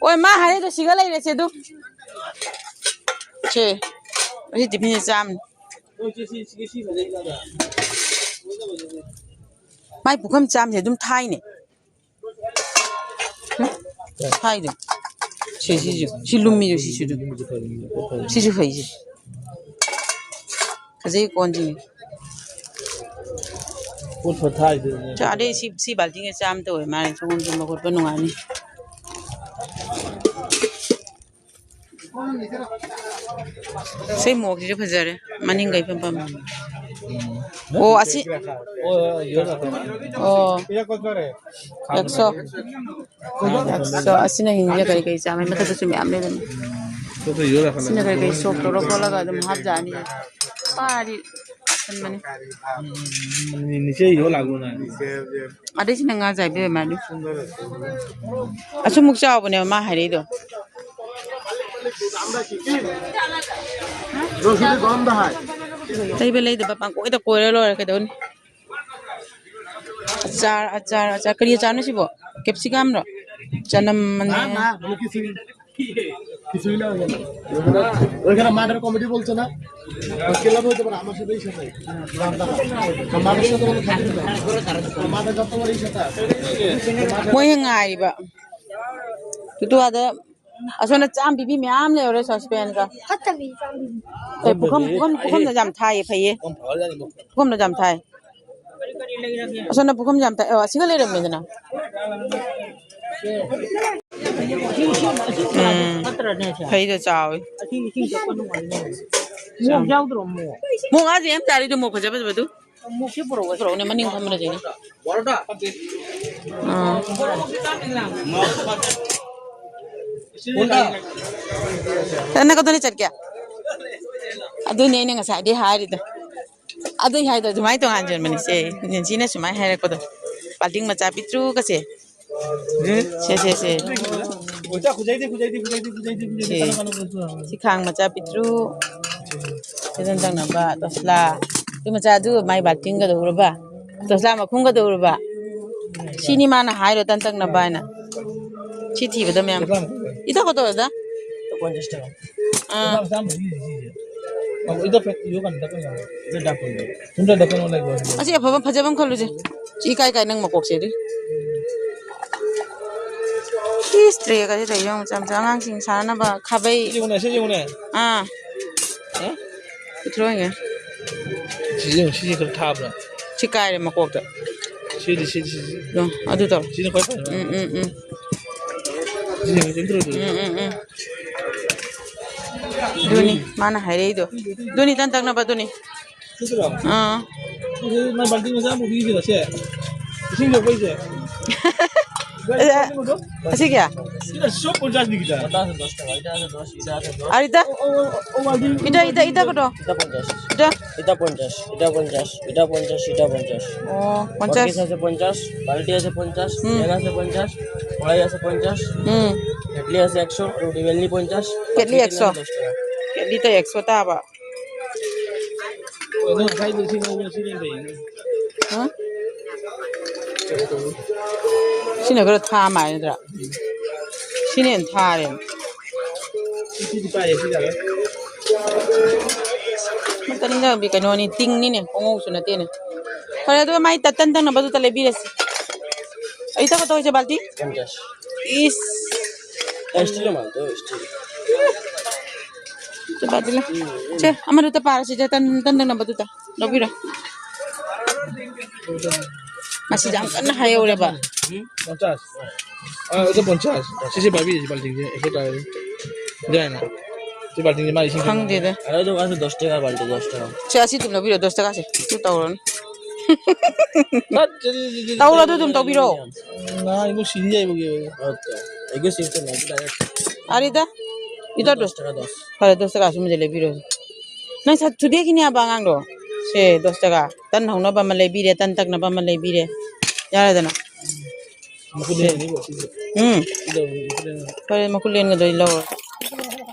ꯑꯣꯏ, ꯃꯥ ꯍꯥꯏꯔꯛꯏꯗꯣ ꯁꯤꯒ ꯂꯩꯔꯦꯁꯦ ꯑꯗꯨ꯫ ꯁꯦ, ꯑꯁꯤ ꯇꯤꯐꯤꯟꯁꯦ ꯆꯥꯝꯅꯤ꯫ ꯃꯥꯏ ꯄꯨꯈꯝ ꯆꯥꯝꯁꯦ ꯑꯗꯨꯝ ꯊꯥꯏꯅꯦ꯫ ꯎꯝ? ꯊꯥꯏꯗꯣ꯫ ꯁꯤ, ꯁꯤꯁꯨ꯫ ꯁꯤ ꯂꯨꯝꯃꯤꯁꯨ ꯁꯤꯁꯨ ꯑꯗꯨꯝ꯫ ꯁꯤꯁꯨ ꯐꯩꯁꯦ꯫ ꯐꯖꯩ ꯀꯣꯟꯁꯤꯡꯁꯦ꯫ ꯄꯣꯠ ꯊꯥꯏꯗꯨꯅꯦ꯫ ꯆꯥ-, ꯑꯗꯩ ꯁꯤ, ꯁꯤ ꯕꯥꯜꯇꯤꯟꯒ ꯆꯥꯝ ꯇꯧꯋꯦ ꯃꯥꯅꯦ꯫ ꯁꯪꯒꯣꯝ ꯁꯨꯝꯕ ꯈꯣꯠꯄ ꯅꯨꯡꯉꯥꯏꯅꯤ꯫ ꯁꯤ ꯃꯣꯛꯁꯤꯁꯨ ꯐꯖꯔꯦ꯫ ꯃꯅꯤꯡꯒ ꯏꯐꯝ ꯐꯝꯃꯦ꯫ ꯑꯣ, ꯑꯁꯤ, ꯑꯣ, ꯑꯦꯛꯁꯣ꯫ ꯑꯦꯛꯁꯣ, ꯑꯁꯤꯅ ꯍꯤꯡꯉꯤꯁꯦ ꯀꯔꯤ ꯀꯔꯤ ꯆꯥꯝꯃꯩ ꯃꯊꯛꯇꯁꯨ ꯃꯌꯥꯝ ꯂꯩꯕꯅꯤ꯫ ꯑꯁꯤꯅ ꯀꯔꯤ ꯀꯔꯤ ꯁꯣꯛ ꯇꯧꯔ ꯈꯣꯠꯂꯒ ꯑꯗꯨꯝ ꯍꯥꯞꯖꯅꯤ꯫ ꯄꯥꯔꯤ ꯈꯟꯕꯅꯤ꯫ ꯅꯤꯆꯦ ꯌꯣ ꯂꯥꯛꯑꯣ ꯅꯪ꯫ ꯑꯗꯩꯁꯤꯅ ꯉꯥ ꯆꯥꯏꯕꯤ ꯑꯣꯏꯔ ꯃꯥꯜꯂꯤ꯫ ꯑꯁꯨꯃꯨꯛ ꯆꯥꯎꯕꯅꯦꯕ ꯃꯥ ꯍꯥꯏꯔꯛꯏꯗꯣ꯫ ꯂꯩꯕ ꯂꯩꯗꯕ ꯄꯪꯀꯣꯏꯗ ꯀꯣꯏꯔ ꯂꯣꯏꯔꯦ, ꯀꯩꯗꯧꯅꯤ? ꯑꯆꯥꯔ, ꯑꯆꯥꯔ, ꯑꯆꯥꯔ꯫ ꯀꯔꯤ ꯑꯆꯥꯔꯅꯣ ꯁꯤꯕꯣ? ꯀꯦꯞꯁꯤꯀꯝꯔꯣ? ꯆꯅꯝ ꯃꯅꯦ꯫ ওইখানে মাঠের কমিটি বলছে না, ক্লাব হইতে পারে, আমার সাথে ইসে নাই। মাঠের সাথে কোনো খাতির নাই। মাঠে যত বড় ইসে তা। ꯃꯣꯏ ꯉꯥꯏꯔꯤꯕ꯫ ꯇꯨꯇꯨ ꯑꯥꯗ ꯑꯁꯣꯝꯗ ꯆꯥꯝ ꯄꯤꯕꯤ ꯃꯌꯥꯝ ꯂꯩꯍꯧꯔꯦ, ꯁꯁꯄꯦꯟꯒ꯫ ꯐꯠꯇꯕꯤ ꯆꯥꯝ ꯄꯤꯕꯤ꯫ ꯑꯦ, ꯄꯨꯈꯝ, ꯄꯨꯈꯝ, ꯄꯨꯈꯝꯗ ꯌꯥꯝ ꯊꯥꯏꯌꯦ, ꯐꯩꯌꯦ꯫ ꯄꯨꯈꯝꯗ ꯌꯥꯝ ꯊꯥꯏ꯫ ꯑꯁꯣꯝꯗ ꯄꯨꯈꯝ ꯌꯥꯝ ꯊꯥꯏ꯫ ꯑꯣ, ꯑꯁꯤꯒ ꯂꯩꯔꯝꯃꯦꯗꯅ꯫ ꯎꯝ꯫ ꯐꯩꯗ, ꯆꯥꯎꯋꯤ꯫ ꯃꯣꯛ ꯌꯥꯎꯗ꯭ꯔꯣ, ꯃꯣꯛ? ꯃꯣꯛ ꯑꯥꯗ ꯌꯥꯝ ꯆꯥꯔꯤꯗꯣ, ꯃꯣꯛ ꯐꯖ ꯐꯖꯕꯗꯨ꯫ ꯄꯨꯔꯛꯎꯅꯦ, ꯃꯅꯤꯡ ꯐꯝꯕꯅ ꯆꯤꯡꯉꯤ꯫ ꯑꯥ꯫ ꯅꯪ ꯀꯗꯣꯝꯗ ꯆꯠꯀꯦ? ꯑꯗꯨꯅꯦ ꯑꯩꯅ ꯉꯁꯥꯏꯗꯩ ꯍꯥꯏꯔꯤꯗꯣ꯫ ꯑꯗꯨꯏ ꯍꯥꯏꯗꯣ ꯑꯗꯨꯃꯥꯏꯅ ꯇꯣꯉꯥꯟ ꯌꯣꯟꯕꯅꯤ ꯁꯦ꯫ ꯅꯦꯟꯁꯤꯅ ꯁꯨꯃꯥꯏꯅ ꯍꯥꯏꯔꯛꯄꯗꯣ꯫ ꯕꯥꯜꯇꯤꯟ ꯃꯆꯥ ꯄꯤꯛꯇ꯭ꯔꯨꯒꯁꯦ꯫ ꯁꯦ, ꯁꯦ, ꯁꯦ꯫ ꯁꯦ꯫ ꯁꯤ ꯈꯥꯡ ꯃꯆꯥ ꯄꯤꯛꯇ꯭ꯔꯨ꯫ ꯁꯤꯗ ꯇꯪꯅꯕ ꯇꯣꯁꯂꯥ꯫ ꯁꯤ ꯃꯆꯥꯗꯨ ꯃꯥꯏ ꯕꯥꯜꯇꯤꯟꯒꯗꯧꯔꯕ? ꯇꯣꯁꯂꯥ ꯃꯈꯨꯝꯒꯗꯧꯔꯕ? ꯁꯤꯅꯤ ꯃꯥꯅ ꯍꯥꯏꯔꯣ ꯇꯟ ꯇꯛꯅꯕ ꯍꯥꯏꯅ꯫ ꯁꯤ ꯊꯤꯕꯗ ꯃꯌꯥꯝ꯫ ꯏꯊꯛ ꯈꯛꯇ ꯑꯣꯏꯗ꯫ ꯑꯥ꯫ ꯑꯁꯤ ꯑꯐꯕ ꯐꯖꯕ ꯑꯃ ꯈꯜꯂꯨꯁꯦ꯫ ꯁꯤ ꯏꯀꯥꯏ ꯀꯥꯏ ꯅꯪ ꯃꯀꯣꯛꯁꯦ ꯑꯗꯨꯏ꯫ ꯏꯁ, ꯇ꯭ꯔꯦꯒꯁꯦ ꯂꯩ ꯌꯦꯡꯉꯨ, ꯃꯆꯥ ꯃꯆꯥ ꯑꯉꯥꯡꯁꯤꯡ ꯁꯥꯟꯅꯅꯕ ꯈꯥꯕꯩ꯫ ꯁꯤ ꯌꯦꯡꯉꯨꯅꯦ, ꯁꯤ ꯌꯦꯡꯉꯨꯅꯦ꯫ ꯑꯥ꯫ ꯑꯦ? ꯄꯨꯊꯣꯔꯛꯑꯣ ꯌꯦꯡꯒꯦ꯫ ꯁꯤ ꯌꯦꯡꯉꯨ, ꯁꯤꯁꯦ ꯈꯔ ꯊꯥꯕ꯭ꯔꯥ? ꯁꯤ ꯀꯥꯏꯔꯦ ꯃꯀꯣꯛꯇ꯫ ꯁꯤꯗꯤ, ꯁꯤꯗꯤ, ꯁꯤꯗꯤ꯫ ꯑꯗꯣ, ꯑꯗꯨ ꯇꯧꯔꯣ꯫ ꯁꯤꯅ ꯈ꯭ꯋꯥꯏ ꯐꯖꯕ꯫ ꯎꯝ, ꯎꯝ, ꯎꯝ꯫ ꯁꯤ ꯌꯦꯡꯉꯨ, ꯁꯤ ꯅꯠꯇ꯭ꯔꯣ? ꯎꯝ, ꯎꯝ, ꯎꯝ꯫ ꯑꯗꯨꯅꯤ ꯃꯥꯅ ꯍꯥꯏꯔꯛꯏꯗꯣ꯫ ꯑꯗꯨꯅꯤ ꯇꯟ ꯇꯛꯅꯕ ꯑꯗꯨꯅꯤ꯫ ꯁꯤꯗ꯭ꯔꯣ? ꯑꯥ꯫ ꯁꯤꯗꯤ ꯃꯥꯏ ꯕꯥꯜꯇꯤꯟ ꯃꯆꯥ ꯑꯃ ꯄꯨꯕꯤꯁꯤꯔꯣ, ꯁꯦ? ꯏꯁꯤꯡ ꯌꯣꯛꯄꯩꯁꯦ? ꯑꯦ, ꯑꯁꯤ ꯀꯌꯥ? ꯁꯤꯅ ꯁꯣꯞ ꯄꯣꯟꯆꯥꯁꯅꯤ ꯈꯤꯇ꯫ ꯄꯣꯟꯆꯥꯁ, ꯗꯣꯁ ꯇꯥꯀꯥ, ꯏꯇꯥ ꯑꯁꯦ ꯗꯣꯁ, ꯏꯇꯥ ꯑꯁꯦ ꯗꯣꯁ। ꯑꯔꯤꯇ? ꯑꯣ, ꯑꯣ, ꯑꯣ, ꯑꯣ, ꯕꯥꯜꯇꯤꯟ꯫ ꯏꯇ, ꯏꯇ, ꯏꯇ ꯀꯗꯣ? ꯏꯇ ꯄꯣꯟꯆꯥꯁ꯫ ꯏꯇ? ꯏꯇ ꯄꯣꯟꯆꯥꯁ, ꯏꯇ ꯄꯣꯟꯆꯥꯁ, ꯏꯇ ꯄꯣꯟꯆꯥꯁ, ꯏꯇ ꯄꯣꯟꯆꯥꯁ꯫ ꯑꯣ, ꯄꯣꯟꯆꯥꯁ꯫ ꯕꯣꯔꯀꯦꯁ ꯑꯁꯦ ꯄꯣꯟꯆꯥꯁ, ꯕꯥꯜꯇꯤ ꯑꯁꯦ ꯄꯣꯟꯆꯥꯁ, ꯎꯝ꯫ ꯊꯦꯂꯥ ꯑꯁꯦ ꯄꯣꯟꯆꯥꯁ, ꯀꯣꯔꯥꯏ ꯑꯁꯦ ꯄꯣꯟꯆꯥꯁ, ꯎꯝ꯫ ꯀꯦꯇꯂꯤ ꯑꯁꯦ ꯑꯦꯛꯁꯣ, ꯔꯨꯇꯤ ꯕꯦꯂꯤ ꯄꯣꯟꯆꯥꯁ, ꯀꯦꯇꯂꯤ ꯕꯥꯜꯇꯤ ꯑꯦꯛꯁꯣ꯫ ꯗꯣꯁ ꯇꯥꯀꯥ꯫ ꯀꯦꯇꯂꯤꯇ ꯑꯦꯛꯁꯣ ꯇꯥꯕ꯫ ꯑꯗꯣ ꯉꯁꯥꯏꯗꯣ ꯁꯤ ꯉꯧꯕ ꯁꯤꯅ ꯐꯩꯅꯦ꯫ ꯍꯥ? ꯁꯤꯅ ꯈꯔ ꯊꯥ ꯃꯥꯜꯂꯦ ꯅꯠꯇ꯭ꯔꯥ? ꯁꯤꯅ ꯍꯦꯟꯅ ꯊꯥꯔꯦ꯫ ꯁꯤꯗꯤ ꯄꯥꯏꯔꯦ, ꯁꯤ ꯌꯥꯔꯦ꯫ ꯃꯇꯟꯒ ꯀꯩꯅꯣꯅꯤ, ꯇꯤꯡꯅꯤꯅꯦ, ꯄꯣꯡꯉꯧꯁꯨ ꯅꯠꯇꯦꯅꯦ꯫ ꯐꯔꯦ, ꯑꯗꯨꯒ ꯃꯥꯏ ꯇ-, ꯇꯟ ꯇꯛꯅꯕꯗꯨꯇ ꯂꯩꯕꯤꯔꯁꯤ꯫ ꯑꯩ ꯇꯧꯒ ꯇꯧꯔꯤꯁꯦ ꯕꯥꯜꯇꯤ? ꯄꯣꯟꯆꯥꯁ꯫ ꯏꯁ꯫ ꯑꯦ, ꯁ꯭ꯇꯤꯜ ꯃꯥꯜꯂꯦ, ꯁ꯭ꯇꯤꯜ꯫ ꯁꯦ, ꯕꯥꯜꯇꯤ ꯂ-, ꯁꯦ, ꯑꯃꯗꯨꯇ ꯄꯥꯔꯁꯤꯁꯦ, ꯇꯟ, ꯇꯟ ꯇꯛꯅꯕꯗꯨꯇ꯫ ꯂꯧꯕꯤꯔꯣ꯫ ꯉꯁꯤꯁꯦ ꯌꯥꯝ ꯀꯟꯅ ꯍꯥꯏꯍꯧꯔꯦꯕ꯫ ꯎꯝ? ꯄꯣꯟꯆꯥꯁ꯫ ꯑꯥ, ꯑꯗꯨ ꯄꯣꯟꯆꯥꯁ꯫ ꯁꯤꯁꯦ ꯄꯥꯏꯕꯤꯔꯤꯁꯤ ꯕꯥꯜꯇꯤꯟꯁꯦ, ꯑꯩꯈꯣꯏ ꯇꯥꯔꯦ꯫ ꯌꯥꯏꯅ꯫ ꯁꯤ ꯕꯥꯜꯇꯤꯟꯁꯦ ꯃꯥ ꯏꯁꯤꯡ ꯈꯪꯗꯦꯗ꯫ ꯑꯗꯨ ꯀꯥꯁꯦ ꯗꯣꯁ ꯇꯥꯀꯥ ꯕꯥꯜꯇꯤꯟ, ꯗꯣꯁ ꯇꯥꯀꯥ꯫ ꯁꯦ, ꯑꯁꯤ ꯑꯗꯨꯝ ꯂꯧꯕꯤꯔꯣ, ꯗꯣꯁ ꯇꯥꯀꯥꯁꯦ꯫ ꯑꯗꯨ ꯇꯧꯔꯅꯨ꯫ ꯇꯠ, ꯇꯠ, ꯇꯠ, ꯇꯠ, ꯇꯧꯔꯣ, ꯑꯗꯨ ꯑꯗꯨꯝ ꯇꯧꯕꯤꯔꯣ꯫ ꯅꯥ, ꯑꯩꯕꯨ ꯁꯤꯔꯤ ꯌꯥꯏꯕꯒꯤ꯫ ꯑꯣꯀꯦ꯫ ꯑꯩꯒꯤ ꯁꯤꯁꯇꯦꯝ ꯍꯥꯏꯕ ꯇꯥꯔꯦ꯫ ꯑꯔꯤꯗ? ꯏꯇꯣ ꯗꯣꯁ ꯇꯥꯀꯥ ꯗꯣꯁ꯫ ꯐꯔꯦ, ꯗꯣꯁ ꯇꯥꯀꯥ ꯑꯁꯨꯝꯕꯁꯦ ꯂꯩꯕꯤꯔꯣ꯫ ꯅꯪ ꯁꯠ ꯊꯨꯗꯦꯛꯈꯤꯅꯤ ꯍꯥꯏꯕ ꯑꯉꯥꯡꯗꯣ꯫ ꯁꯦ, ꯗꯣꯁ ꯇꯥꯀꯥ꯫ ꯇꯟ ꯍꯧꯅꯕ ꯑꯃ ꯂꯩꯕꯤꯔꯦ, ꯇꯟ ꯇꯛꯅꯕ ꯑꯃ ꯂꯩꯕꯤꯔꯦ꯫ ꯌꯥꯔꯦꯗꯅ? ꯃꯈꯨꯠ ꯁꯦ꯫ ꯂꯦꯡꯒꯅꯤꯀꯣ ꯁꯤꯁꯦ꯫ ꯎꯝ꯫ ꯁꯤꯗ ꯃꯈꯨꯠ ꯂꯦꯡꯒꯅꯤ꯫ ꯍꯣꯏ, ꯃꯈꯨꯠ ꯂꯦꯟꯒꯗꯣꯏ ꯂꯧꯔꯣ꯫ ꯇꯣ,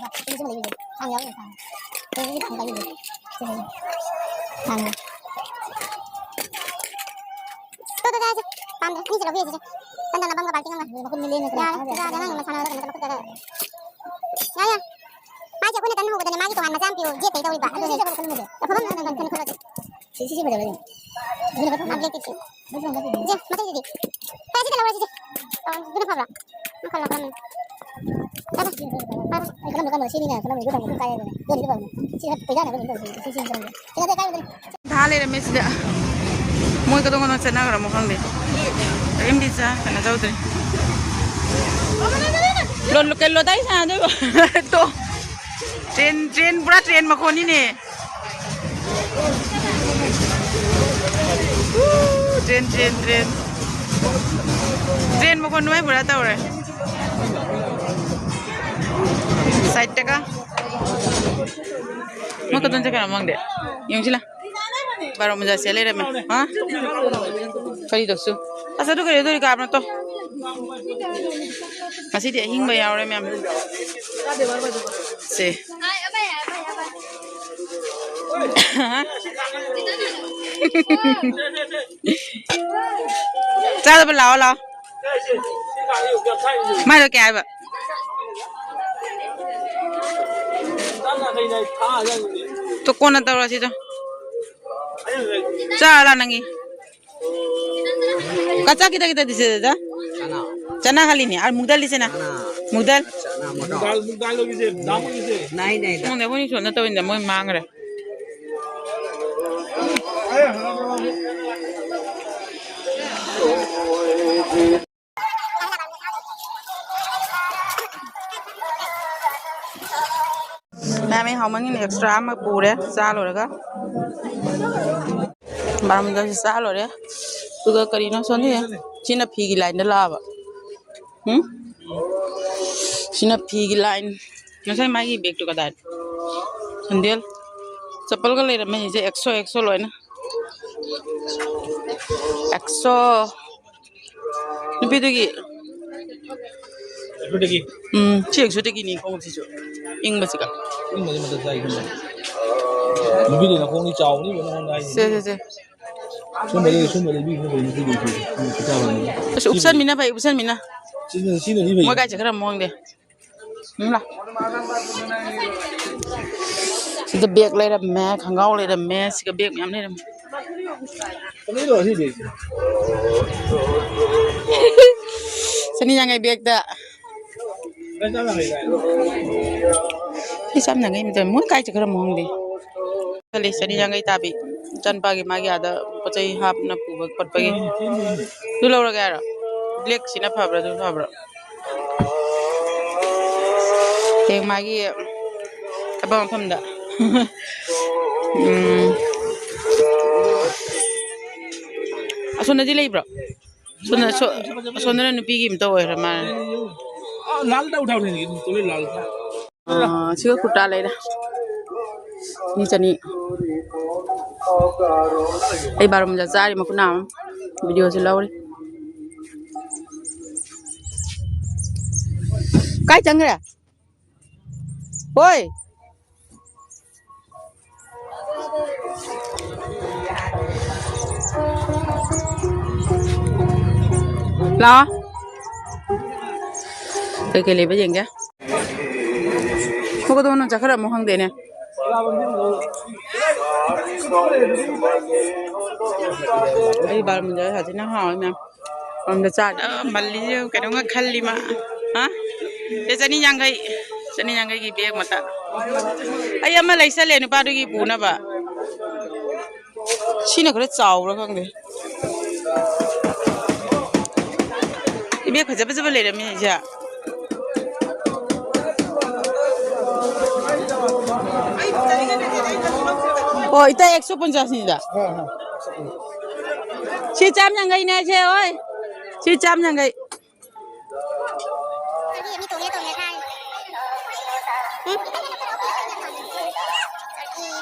ꯇꯣ, ꯌꯥꯔꯦꯁꯦ꯫ ꯄꯥꯝꯗ꯭ꯔꯦ꯫ ꯑꯅꯤꯁꯦ ꯂꯧꯕꯤꯔꯁꯤꯁꯦ꯫ ꯇꯟ ꯇꯛꯅꯕ ꯑꯃꯒ ꯕꯥꯜꯇꯤꯟ ꯑꯃꯒ꯫ ꯃꯈꯨꯠ ꯂꯦꯟꯒꯅꯤ꯫ ꯌꯥꯔꯦ, ꯌꯥꯔꯦ, ꯑꯉꯥꯡ ꯃꯁꯥꯟꯅꯔꯒ ꯃꯈꯨꯠꯇ ꯌꯥꯔꯦ꯫ ꯌꯥꯔꯦ, ꯌꯥꯔꯦ꯫ ꯃꯥꯁꯦ ꯑꯩꯈꯣꯏꯅ ꯇꯟ ꯍꯧꯕꯗꯅꯦ, ꯃꯥꯒꯤ ꯇꯣꯉꯥꯟ ꯃꯆꯥ ꯑꯃ ꯄꯤꯌꯣ, ꯌꯦꯠꯇꯩ ꯇꯧꯔꯤꯕ꯫ ꯑꯗꯨꯅꯦ꯫ ꯑꯐꯕ ꯑꯃ ꯈꯟ-, ꯈꯜꯂꯣꯁꯦ꯫ ꯁꯤ, ꯁꯤ, ꯁꯤ ꯐꯖꯕꯅꯦ꯫ ꯑꯗꯨꯅ ꯐꯖꯕ꯫ ꯑꯥ, ꯕ꯭ꯂꯦꯛ ꯇꯤꯞꯁꯤ꯫ ꯑꯗꯨꯅ ꯐꯖꯕ꯫ ꯁꯦ, ꯃꯊꯪꯁꯤꯗꯤ꯫ ꯁꯦ, ꯁꯤꯗ ꯂꯧꯔꯁꯤ, ꯁꯦ꯫ ꯑꯣ, ꯑꯗꯨꯅ ꯐꯕ꯭ꯔꯥ? ꯃꯈꯜ ꯃꯈꯜ ꯑꯃꯅꯤ꯫ ꯕꯥꯏ, ꯕꯥꯏ꯫ ꯕꯥꯏ, ꯕꯥꯏ꯫ ꯑꯩ ꯈꯜꯂꯝꯗꯣ ꯀꯔꯝꯕꯅꯣ? ꯁꯤꯅꯤꯅꯦ, ꯈꯜꯂꯝꯃꯤꯗꯣ ꯀꯔꯝꯕꯅꯣ? ꯀꯥꯏ ꯍꯥꯏꯕꯅꯦ? ꯌꯣꯜꯂꯤꯗꯣ ꯐꯕꯅꯦ꯫ ꯁꯤ ꯈꯔ ꯄꯩꯗꯥꯅꯕ ꯀꯩꯅꯣ ꯇꯧꯔꯤꯁꯦ꯫ ꯁꯤ, ꯁꯤ ꯈꯜꯂꯝꯗꯣ꯫ ꯁꯤꯗ ꯑꯇꯩ ꯀꯥꯏ ꯌꯣꯟꯗꯣꯏꯅꯣ? ꯊꯥ ꯂꯩꯔꯝꯃꯦ ꯁꯤꯗ꯫ ꯃꯣꯏ ꯀꯗꯣꯝ ꯀꯗꯣꯝ ꯆꯠꯅꯈ꯭ꯔꯃꯣ ꯈꯪꯗꯦ꯫ ꯀꯔꯤꯝꯗꯤ ꯆꯥ-, ꯀꯩꯅꯣ ꯇꯧꯗ꯭ꯔꯤ꯫ ꯂꯣ-, ꯂꯣ-, ꯀꯩ ꯂꯣꯇꯥꯏ ꯁꯥꯟꯅꯗꯣꯏꯕ? ꯇꯣ꯫ ꯇ꯭ꯔꯦꯟ, ꯇ꯭ꯔꯦꯟ, ꯄꯨꯔꯥ ꯇ꯭ꯔꯦꯟ ꯃꯈꯣꯟꯅꯤꯅꯦ꯫ Train, train, train. ꯇ꯭ꯔꯦꯟ ꯃꯈꯣꯟ ꯅꯨꯡꯉꯥꯏ ꯄꯨꯔꯥ ꯇꯧꯔꯦ꯫ ꯁꯥꯏꯠꯇꯒ꯫ ꯃꯣꯏ ꯀꯗꯣꯝ ꯆꯠꯈ꯭ꯔ ꯃꯪꯗꯦ? ꯌꯦꯡꯁꯤꯂꯥ꯫ ꯕꯥꯔꯣ ꯃꯨꯟꯖꯥ ꯁꯦ ꯂꯩꯔꯝꯃꯦ꯫ ꯍꯥ? ꯀꯔꯤ ꯇꯧꯁꯨ? ꯑꯁ, ꯑꯗꯨ ꯀꯔꯤ, ꯑꯗꯨ ꯀꯥꯕ ꯅꯠꯇꯣ꯫ ꯉꯁꯤꯗꯤ ꯑꯍꯤꯡꯕ ꯌꯥꯎꯔꯦ ꯃꯌꯥꯝ꯫ ꯁꯦ꯫ ꯆꯥꯗꯕ ꯂꯥꯛꯑꯣ, ꯂꯥꯛꯑꯣ꯫ ꯃꯥꯏꯗꯣ ꯀꯌꯥ ꯍꯥꯏꯕ? ꯇꯣ ꯀꯣꯟꯅ ꯇꯧꯔꯁꯤꯗꯣ꯫ ꯆꯥꯔ ꯅꯪꯒꯤ꯫ ꯀꯆꯥ ꯈꯤꯇ ꯈꯤꯇ ꯗꯤꯁꯦ ꯗꯥꯗꯥ꯫ ꯆꯅꯥ ꯈꯜꯂꯤꯅꯦ꯫ ꯑꯥ, ꯃꯨꯛꯗꯥꯜ ꯂꯤꯁꯦꯅ꯫ ꯃꯨꯛꯗꯥꯜ꯫ ꯃꯨꯛꯗꯥꯜ, ꯃꯨꯛꯗꯥꯜ ꯂꯧꯒꯤꯁꯦ, ꯗꯥꯝ ꯂꯧꯒꯤꯁꯦ꯫ ꯈꯪꯗꯦ, ꯑꯩꯈꯣꯏꯅꯤ ꯁꯣꯝꯗ ꯇꯧꯔꯤꯅ ꯃꯣꯏ ꯃꯥꯡꯈ꯭ꯔꯦ꯫ ꯃꯌꯥꯝ, ꯑꯩ ꯍꯥꯎꯃꯟꯒꯤꯅ extra ꯑꯃ ꯄꯨꯔꯦ, ꯆꯥ ꯂꯣꯏꯔꯒ꯫ ꯕꯥꯔꯃꯨꯟꯗꯥꯁꯤ ꯆꯥ ꯂꯣꯏꯔꯦ꯫ ꯑꯗꯨꯒ ꯀꯔꯤꯅꯣ ꯁꯣꯝꯗ? ꯁꯤꯅ ꯐꯤꯒꯤ line ꯗ ꯂꯥꯛꯑꯕ꯫ ꯎꯝ? ꯁꯤꯅ ꯐꯤꯒꯤ line꯫ ꯉꯁꯥꯏ ꯃꯥꯒꯤ bag ꯇꯨ ꯀꯗꯥꯏ? ꯁꯟꯗꯦꯜ꯫ ꯆꯄꯜꯒ ꯂꯩꯔꯝꯃꯦ ꯁꯤꯁꯦ, ꯑꯦꯛꯁꯣ, ꯑꯦꯛꯁꯣ ꯂꯣꯏꯅ꯫ ꯑꯦꯛꯁꯣ꯫ ꯅꯨꯄꯤꯗꯨꯒꯤ꯫ ꯑꯦꯛꯁꯣꯗꯒꯤ꯫ ꯎꯝ, ꯁꯤ ꯑꯦꯛꯁꯣꯗꯒꯤꯅꯤ ꯈꯣꯡꯎꯞꯁꯤꯁꯨ꯫ ꯏꯪꯕꯁꯤꯒ꯫ ꯏꯪꯕꯁꯤ ꯃꯊꯛ ꯆꯥꯏ ꯈꯟꯕ꯫ ꯅꯨꯄꯤꯗꯤ ꯅꯈꯣꯡꯗꯤ ꯆꯥꯎꯕꯅꯤ ꯅꯉꯣꯟꯗ ꯍꯥꯏꯁꯦ꯫ ꯁꯦ, ꯁꯦ, ꯁꯦ꯫ ꯁꯨꯝꯕ ꯂꯩ, ꯁꯨꯝꯕ ꯂꯩꯕꯤꯌꯨ, ꯁꯨꯝꯕ ꯂꯩꯕꯤꯌꯨ, ꯁꯨꯝꯕ ꯈꯨꯆꯥꯎ ꯑꯃꯅꯤ꯫ ꯑꯁ, ꯎꯞꯁꯟꯃꯤꯅ ꯐꯩ, ꯎꯞꯁꯟꯃꯤꯅ꯫ ꯁꯤꯅ, ꯁꯤꯅꯗꯤ ꯐꯩ꯫ ꯃꯣꯏ ꯀꯥꯏ ꯆꯠꯈ꯭ꯔ ꯃꯑꯣꯡꯗꯤ꯫ ꯎꯝ, ꯂꯥ꯫ ꯁꯤꯗ bag ꯂꯩꯔꯝꯃꯦ, ꯈꯣꯡꯒ꯭ꯔꯥꯎ ꯂꯩꯔꯝꯃꯦ, ꯁꯤꯒ bag ꯃꯌꯥꯝ ꯂꯩꯔꯝꯃꯦ꯫ ꯀꯔꯤꯅꯣ ꯁꯤꯗꯤ? ꯆꯅꯤ ꯌꯥꯡꯈꯩ bag ꯇ꯫ ꯁꯤ ꯆꯥꯝ ꯌꯥꯡꯈꯩ ꯅꯠꯇ꯭ꯔ ꯃꯣꯏ ꯀꯥꯏ ꯆꯠꯈ꯭ꯔꯃꯣ ꯈꯪꯗꯦ꯫ ꯈꯜꯂꯤ ꯆꯅꯤ ꯌꯥꯡꯈꯩ ꯇꯥꯕꯤ꯫ ꯏꯆꯥꯅꯨꯄꯥꯒꯤ ꯃꯥꯒꯤ ꯑꯥꯗ ꯄꯣꯠ ꯆꯩ ꯍꯥꯞꯅ ꯄꯨꯕ ꯈꯣꯠꯄꯒꯤ꯫ ꯑꯗꯨ ꯂꯧꯔꯒꯦ ꯍꯥꯏꯔꯣ? Black ꯁꯤꯅ ꯐꯕ꯭ꯔꯥ, ꯑꯗꯨ ꯐꯕ꯭ꯔꯥ? ꯍꯌꯦꯡ ꯃꯥꯒꯤ ꯊꯕꯛ ꯃꯐꯝꯗ꯫ ꯎꯝ꯫ ꯑꯁꯣꯝꯗꯗꯤ ꯂꯩꯕ꯭ꯔꯣ? ꯁꯣꯝꯗ-, ꯁꯣ-, ꯑꯁꯣꯝꯗꯅ ꯅꯨꯄꯤꯒꯤ ꯑꯝꯇ ꯑꯣꯏꯔ ꯃꯥꯜꯂꯦ꯫ लाल उठा लेंगे, थोड़े लाल। ꯑꯥ, ꯁꯤꯒ ꯀꯨꯔꯇꯥ ꯂꯩꯔꯦ꯫ ꯃꯤ ꯆꯅꯤ꯫ ꯑꯩ ꯕꯥꯔꯣ ꯃꯣꯖꯥ ꯆꯥꯔꯤ, ꯃꯈꯨꯠ ꯅꯥꯝꯃ꯫ ꯚꯤꯗꯤꯑꯣꯁꯨ ꯂꯧꯔꯤ꯫ ꯀꯥꯏ ꯆꯪꯈ꯭ꯔꯦ? ꯍꯣꯏ꯫ ꯂꯥꯛꯑꯣ꯫ ꯀꯩꯀꯩ ꯂꯩꯕ ꯌꯦꯡꯒꯦ꯫ ꯃꯈꯣꯏꯗꯣ ꯆꯠꯈ꯭ꯔꯃꯣ ꯈꯪꯗꯦꯅꯦ꯫ ꯑꯩ ꯕꯥꯔꯃꯨꯟꯗ ꯁꯥꯊꯤꯅ ꯍꯥꯎꯋꯦ ꯃꯌꯥꯝ꯫ ꯃꯐꯝꯗ ꯆꯥ-, ꯑ, ꯃꯜꯂꯤꯁꯦ ꯀꯩꯅꯣꯝꯒ ꯈꯜꯂꯤ ꯃꯥ꯫ ꯍꯥ? ꯁꯦ, ꯆꯅꯤ ꯌꯥꯡꯈꯩ꯫ ꯆꯅꯤ ꯌꯥꯡꯈꯩꯒꯤ ꯕꯦꯒ ꯃꯇ꯫ ꯑꯩ ꯑꯃ ꯂꯩꯁꯜꯂꯦ ꯅꯨꯄꯥꯗꯨꯒꯤ ꯄꯨꯅꯕ꯫ ꯁꯤꯅ ꯈꯔ ꯆꯥꯎꯕ꯭ꯔꯥ ꯈꯪꯗꯦ꯫ ꯏꯕꯦꯒ ꯐꯖ ꯐꯖꯕ ꯂꯩꯔꯝꯃꯤ ꯏꯆꯦ꯫ ꯑꯣ, ꯏꯇꯥ, ꯑꯦꯛꯁꯣ ꯄꯟꯆꯥꯁꯅꯤꯗ꯫ ꯁꯤ ꯆꯥꯝ ꯌꯥꯡꯈꯩꯅꯦ ꯁꯦ, ꯍꯣꯏ꯫ ꯁꯤ ꯆꯥꯝ ꯌꯥꯡꯈꯩ꯫ ꯃꯤ ꯇꯣꯡꯉꯦ, ꯇꯣꯡꯉꯦ ꯊꯥꯏ꯫ ꯎꯝ꯫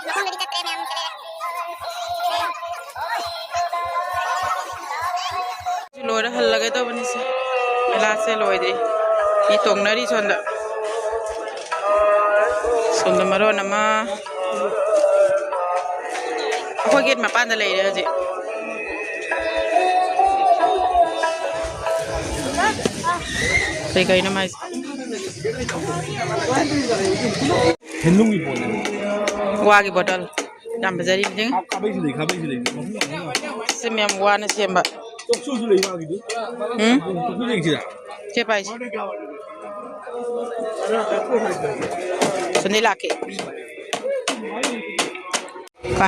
ꯃꯐꯝꯗꯗꯤ ꯆꯠꯇ꯭ꯔꯦ, ꯃꯌꯥꯝ ꯆꯠꯂꯦ꯫ ꯂꯣꯏꯔ ꯍꯜꯂꯒꯦ ꯇꯧꯕꯅꯤꯁꯦ꯫ ꯃꯦꯂꯥꯁꯦ ꯂꯣꯏꯗ꯭ꯔꯤ꯫ ꯃꯤ ꯇꯣꯡꯅꯔꯤ ꯁꯣꯝꯗ꯫ ꯁꯣꯝꯗ ꯃꯔꯣꯟ ꯑꯃ꯫ ꯑꯩꯈꯣꯏ ꯒꯦꯠ ꯃꯄꯥꯟꯗ ꯂꯩꯔꯦ ꯍꯧꯖꯤꯛ꯫ ꯀꯩ ꯀꯩꯅꯣ ꯃꯥꯏꯁꯦ? ꯍꯦꯟꯂꯨꯝꯒꯤ ꯄꯣꯠꯅꯦ꯫ ꯋꯥꯒꯤ ꯕꯣꯇꯜ꯫ ꯌꯥꯝ ꯐꯖꯔꯤ, ꯌꯦꯡꯉꯨ꯫ ꯈꯥꯕꯩꯁꯨ ꯂꯩ, ꯈꯥꯕꯩꯁꯨ ꯂꯩ꯫ ꯁꯤ ꯃꯌꯥꯝ ꯋꯥꯅ ꯁꯦꯝꯕ꯫ ꯆꯣꯛꯁꯨꯁꯨ ꯂꯩ ꯃꯥꯒꯤꯗꯤ꯫ ꯎꯝ? ꯆꯣꯛꯁꯨ ꯌꯦꯡꯁꯤꯔꯥ? ꯁꯦ ꯄꯥꯏꯁꯦ꯫ ꯁꯟꯗꯩ ꯂꯥꯛꯀꯦ꯫ ꯄꯥ꯫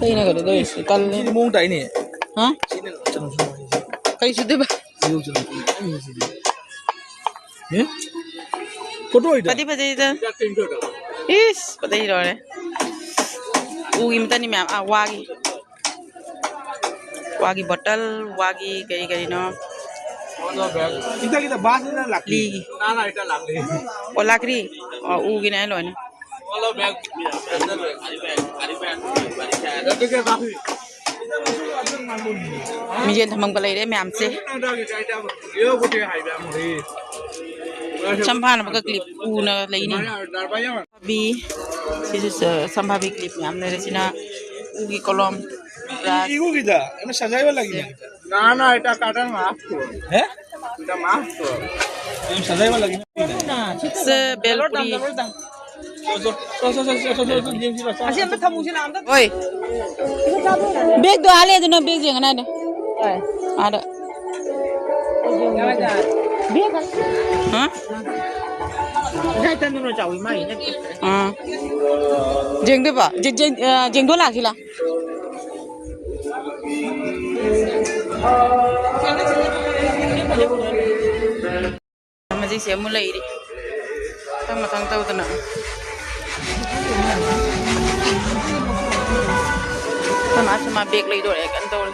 ꯑꯩꯅ ꯀꯩꯅꯣ ꯇꯧꯔꯤꯁꯤ ꯇꯜꯂꯦ꯫ ꯁꯤꯗꯤ ꯃꯑꯣꯡ ꯇꯥꯏꯅꯦ꯫ ꯍꯥ? ꯁꯤꯅ ꯆꯅꯝ ꯁꯨꯝꯕ ꯍꯥꯏꯁꯦ꯫ ꯀꯩ ꯁꯨꯗꯣꯏꯕ? ꯇꯤꯜꯍꯧ ꯆꯅꯝ ꯁꯨꯝꯕ ꯍꯥꯏꯁꯦ꯫ ꯍꯦ? ꯐꯣꯇꯣ ꯍꯣꯏꯗ? ꯐꯗꯤ ꯐꯖꯩꯗ꯫ ꯏꯁ, ꯐꯖꯩ ꯂꯣꯏꯔꯦ꯫ ꯎꯒꯤ ꯃꯇꯟꯅꯤ ꯃꯌꯥꯝ, ꯑꯥ, ꯋꯥꯒꯤ꯫ ꯋꯥꯒꯤ ꯕꯣꯇꯜ, ꯋꯥꯒꯤ ꯀꯔꯤ ꯀꯔꯤꯅꯣ꯫ ꯏꯇꯥ ꯏꯇꯥ ꯕꯥꯁ ꯂꯥꯛꯂꯤ꯫ ꯂꯤꯒꯤ꯫ ꯅꯥ ꯅꯥ ꯏꯇꯥ ꯂꯥꯛꯂꯤ꯫ ꯑꯣ, ꯂꯥꯛꯈ꯭ꯔꯤ? ꯑꯣ, ꯎꯒꯤꯅꯦ ꯂꯣꯏꯅ꯫ ꯃꯤꯖꯦꯜ ꯊꯝꯐꯝꯒ ꯂꯩꯔꯦ ꯃꯌꯥꯝꯁꯦ꯫ ꯁꯝꯐꯥꯅꯕꯒ ꯀ꯭ꯂꯤꯞ ꯎꯅ ꯂꯩꯅꯦ꯫ ꯕꯤ, ꯁꯤꯁꯨ ꯁ-, ꯁꯝꯐꯥꯕꯤ ꯀ꯭ꯂꯤꯞ ꯃꯌꯥꯝ ꯂꯩꯔꯦ꯫ ꯁꯤꯅ ꯎꯒꯤ ꯀꯣꯂꯣꯝ, ꯕ꯭ꯔꯥꯁ꯫ ꯏꯒꯨꯒꯤꯗ ꯑꯩꯅ ꯁꯖꯥꯏꯕ ꯂꯥꯛꯏꯅꯦ꯫ ꯁꯦ꯫ ꯅꯥ ꯅꯥ ꯏꯇꯥ ꯀꯥꯇꯟ ꯃꯥꯐ ꯇꯣ꯫ ꯍꯦ? ꯏꯇꯥ ꯃꯥꯐ ꯇꯣ꯫ ꯑꯩꯅ ꯁꯖꯥꯏꯕ ꯂꯥꯛꯏꯅꯦ꯫ ꯁꯦ, ꯕꯦꯜꯄꯨꯔꯤ꯫ ꯑꯁꯤ ꯑꯝꯇ ꯊꯝꯃꯨꯁꯤ ꯂꯥꯛꯑꯣ, ꯑꯝꯇ꯫ ꯍꯣꯏ꯫ ꯕꯦꯒꯗꯣ ꯑꯥ ꯂꯩ ꯑꯗꯨꯅ ꯕꯦꯒ ꯌꯦꯡꯉꯅꯤ ꯍꯥꯏꯅꯦ꯫ ꯑꯥꯗ꯫ ꯍꯥ? ꯑꯥ꯫ ꯌꯦꯡꯗꯣꯏꯕ? ꯖꯦ-, ꯖꯦ-, ꯑ, ꯖꯦꯡꯗꯣ ꯂꯥꯛꯈꯤ ꯂꯥ? ꯍꯧꯖꯤꯛꯁꯦ ꯑꯃꯨꯛ ꯂꯩꯔꯤ꯫ ꯃꯊꯪ ꯃꯊꯪ ꯇꯧꯗꯅ꯫ ꯑꯩꯈꯣꯏ ꯃꯥꯁꯨ ꯃꯥ ꯕꯦꯒ ꯂꯩꯗꯣꯔꯦ ꯀꯟꯅ ꯇꯧꯔꯤ꯫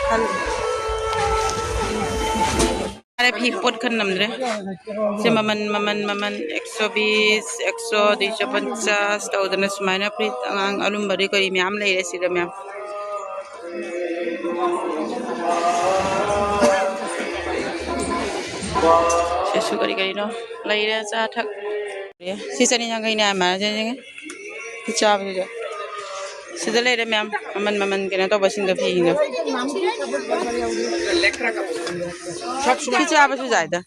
ꯈꯜꯂꯤ꯫ ꯌꯥꯔꯦ, ꯐꯤ ꯄꯣꯠ ꯈꯟ ꯉꯝꯗ꯭ꯔꯦ꯫ ꯁꯦ ꯃꯃꯟ, ꯃꯃꯟ, ꯃꯃꯟ ꯑꯦꯛꯁꯣ ꯕꯤꯁ, ꯑꯦꯛꯁꯣ, ꯗꯨꯏꯁꯣ ꯄꯟꯆꯥꯁ ꯇꯧꯗꯅ ꯁꯨꯃꯥꯏꯅ ꯐꯨꯔꯤꯠ ꯑꯉꯥꯡ ꯑꯂꯨꯝꯕꯗꯩ ꯀꯔꯤ ꯃꯌꯥꯝ ꯂꯩꯔꯦ ꯁꯤꯗ ꯃꯌꯥꯝ꯫ ꯁꯤꯁꯨ ꯀꯔꯤ ꯀꯔꯤꯅꯣ ꯂꯩꯔꯦ, ꯑꯆꯥ ꯑꯊꯛ꯫ ꯁꯤ ꯆꯅꯤ ꯌꯥꯡꯈꯩꯅꯦ ꯍꯥꯏ ꯃꯥꯟꯅꯗꯦ꯫ ꯁꯤ ꯆꯥꯕꯗꯨꯗ꯫ ꯁꯤꯗ ꯂꯩꯔꯦ ꯃꯌꯥꯝ꯫ ꯃꯃꯟ, ꯃꯃꯟ ꯀꯩꯅꯣ ꯇꯧꯕꯁꯤꯡꯗꯣ, ꯐꯤꯁꯤꯡꯗꯣ꯫ ꯁꯤ ꯆꯥꯕꯁꯨ ꯌꯥꯏꯗ꯫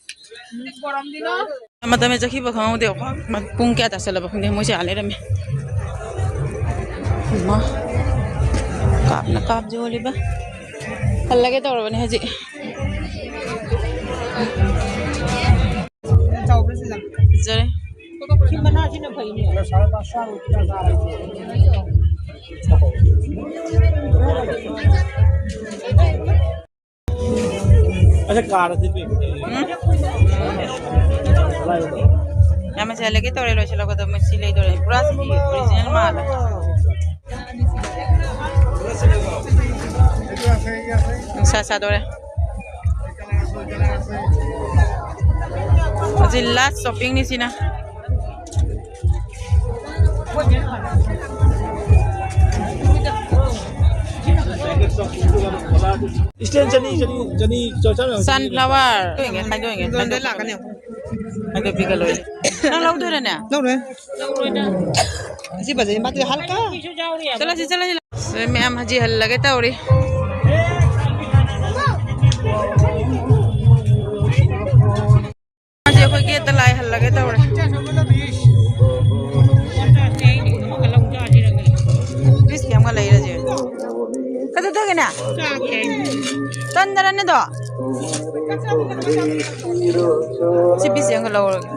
ꯃꯇꯝꯁꯦ ꯆꯠꯈꯤꯕ ꯈꯪꯍꯧꯗꯦ꯫ ꯄꯨꯡ ꯀꯌꯥ ꯇꯥꯁꯜꯂꯕ ꯈꯪꯗꯦ꯫ ꯃꯣꯏꯁꯦ ꯑꯥ ꯂꯩꯔꯝꯃꯦ꯫ ꯏꯃꯥ꯫ ꯀꯥꯞꯅ ꯀꯥꯞ ꯌꯣꯜꯂꯤꯕ꯫ ꯍꯜꯂꯒꯦ ꯇꯧꯔꯕꯅꯦ ꯍꯧꯖꯤꯛ꯫ ꯐꯖꯔꯦ꯫ ꯎꯝ? ꯌꯥꯝ ꯃꯁꯤ ꯍꯜꯂꯒꯦ ꯇꯧꯔꯦ, ꯂꯣꯏꯁꯤꯜꯂꯛꯄꯗ ꯃꯁꯤ ꯂꯩꯗꯧꯔꯦ꯫ ꯄꯨꯔꯥ ꯁꯤꯗꯤ original ꯃꯥꯜꯂꯦ꯫ ꯅꯨꯡꯁꯥ ꯁꯥꯗꯣꯔꯦ꯫ ꯍꯧꯖꯤꯛ last shoppingꯅꯤ ꯁꯤꯅ꯫ Stand ꯆꯅꯤ, ꯆꯅꯤ, ꯆꯅꯤ, ꯆꯥ-, ꯆꯥ-, Sunflower꯫ ꯈꯥꯏꯗꯣꯛꯑꯒꯦ, ꯈꯥꯏꯗꯣꯛꯑꯒꯦ, ꯈꯥꯏꯗꯣꯛꯑꯒꯦ꯫ ꯂꯥꯛꯀꯅꯤ꯫ ꯈꯥꯏꯗꯣꯛꯄꯤꯒ ꯂꯣꯏꯔꯦ꯫ ꯅꯪ ꯂꯧꯗꯣꯏꯔꯅꯦ? ꯂꯧꯔꯣꯏ꯫ ꯁꯤ ꯐꯖꯩ, ꯃꯥꯗꯤ ꯍꯜꯀꯥ꯫ ꯆꯠꯂꯁꯤ, ꯆꯠꯂꯁꯤ꯫ ꯁꯤ ꯃꯌꯥꯝ ꯍꯧꯖꯤꯛ ꯍꯜꯂꯒꯦ ꯇꯧꯔꯤ꯫ ꯍꯧꯖꯤꯛ ꯑꯩꯈꯣꯏ gateꯇ ꯂꯥꯛꯑꯦ, ꯍꯜꯂꯒꯦ ꯇꯧꯔꯦ꯫ Piece ꯀꯌꯥꯝꯒ ꯂꯩꯔꯁꯦ? ꯀꯩꯗꯧꯗꯣꯏꯒꯤꯅꯦ? ꯇꯟꯗꯔꯅꯦꯗꯣ? ꯁꯤ piece ꯑꯃꯒ ꯂꯧꯔꯒꯦ꯫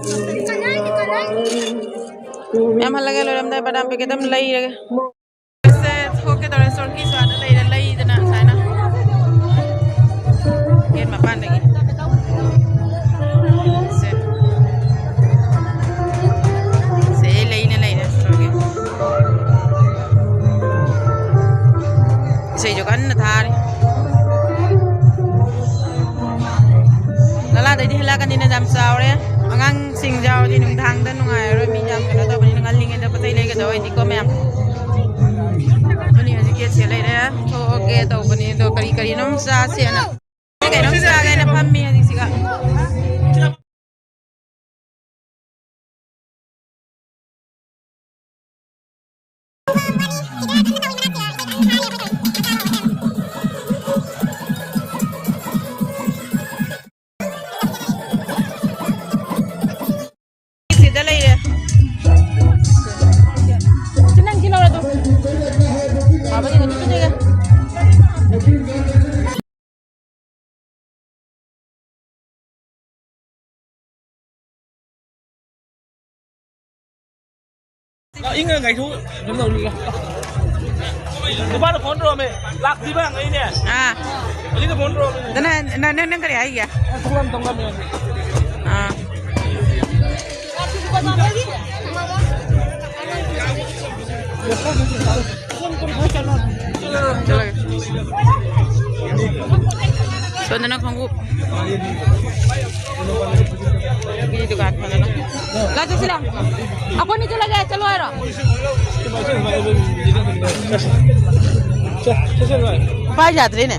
ꯃꯌꯥꯝ ꯍꯜꯂꯒꯦ, ꯂꯣꯏꯔꯝꯗꯥꯏ ꯕꯗꯥꯝ packet ꯑꯃ ꯂꯩꯔꯒꯦ꯫ ꯁꯦ ꯊꯣꯛꯀꯦ ꯇꯧꯔꯦ, ꯁꯣꯔꯣꯛꯀꯤ ꯁ꯭ꯋꯥꯏꯗ ꯂꯩꯔꯦ, ꯂꯩꯗꯅ ꯁꯨꯃꯥꯏꯅ꯫ Gate ꯃꯄꯥꯟꯗꯒꯤ꯫ ꯁꯦ꯫ ꯁꯦ, ꯂꯩꯅ ꯂꯩꯅ ꯁꯣꯔꯣꯛꯀꯤ꯫ ꯏꯁꯩꯁꯨ ꯀꯟꯅ ꯊꯥꯔꯤ꯫ ꯅꯂꯥꯗꯩꯗꯤ ꯍꯦꯜꯂꯛꯀꯅꯤꯅ ꯌꯥꯝ ꯆꯥꯎꯔꯦ꯫ ꯑꯉꯥꯡꯁꯤꯡ ꯌꯥꯎꯔꯗꯤ ꯅꯨꯡꯗꯥꯡꯗ ꯅꯨꯡꯉꯥꯏꯔꯔꯣꯏ꯫ ꯃꯤ ꯌꯥꯝ ꯀꯩꯅꯣ ꯇꯧꯕꯅꯤꯅ, ꯉꯜꯂꯤꯉꯩꯗ ꯄꯣꯠ ꯆꯩ ꯂꯩꯒꯗꯕ ꯑꯣꯏꯗꯤꯀꯣ ꯃꯌꯥꯝ꯫ ꯑꯗꯨꯅꯤ ꯍꯧꯖꯤꯛ gateꯁꯦ ꯂꯩꯔꯦ꯫ ꯊꯣꯛꯑꯒꯦ ꯇꯧꯕꯅꯤ ꯑꯗꯣ ꯀꯔꯤ ꯀꯔꯤꯅꯣ ꯑꯃꯨꯛ ꯆꯥꯁꯦꯅ꯫ ꯀꯩꯅꯣꯝ ꯆꯥꯒꯦꯅ ꯐꯝꯃꯤ ꯍꯧꯖꯤꯛꯁꯤꯒ꯫ ꯁꯤꯗ ꯂꯩꯔꯦ꯫ ꯁꯤ ꯅꯪ ꯁꯤ ꯂꯧꯔꯣ ꯑꯗꯨꯝ꯫ ꯐꯕꯅꯤ ꯍꯧꯖꯤꯛ ꯄꯤꯖꯒꯦ꯫ ꯏꯪꯉ ꯉꯥꯏꯊꯣꯛ ꯑꯗꯨꯝ ꯇꯧꯔꯤꯕ꯫ ꯅꯨꯄꯥꯅ phone ꯇꯧꯔꯝꯃꯦ꯫ ꯂꯥꯛꯇ꯭ꯔꯤꯕ ꯍꯪꯉꯛꯏꯅꯦ꯫ ꯑꯥ꯫ ꯍꯧꯖꯤꯛꯇ phone ꯇꯧꯔꯝꯃꯦ꯫ ꯅꯪ, ꯅꯪ, ꯅꯪ, ꯅꯪ ꯀꯔꯤ ꯍꯥꯏꯒꯦ? ꯊꯣꯛꯂꯝ ꯊꯣꯛꯂꯝꯃꯦ꯫ ꯑꯥ꯫ ꯆꯠꯂꯒꯦ꯫ ꯁꯣꯝꯗꯅ ꯈꯣꯡꯎꯞ꯫ ꯃꯤ ꯗꯨꯀꯥꯟ ꯐꯖꯅ꯫ ꯂꯥꯛꯑꯣ, ꯆꯠꯁꯤ ꯂꯥꯛꯑꯣ꯫ ꯑꯩꯈꯣꯏꯅꯤ ꯆꯠꯂꯒꯦ, ꯆꯠꯂꯣ ꯍꯥꯏꯔꯣ? ꯄꯥꯏ ꯌꯥꯗ꯭ꯔꯦꯅꯦ꯫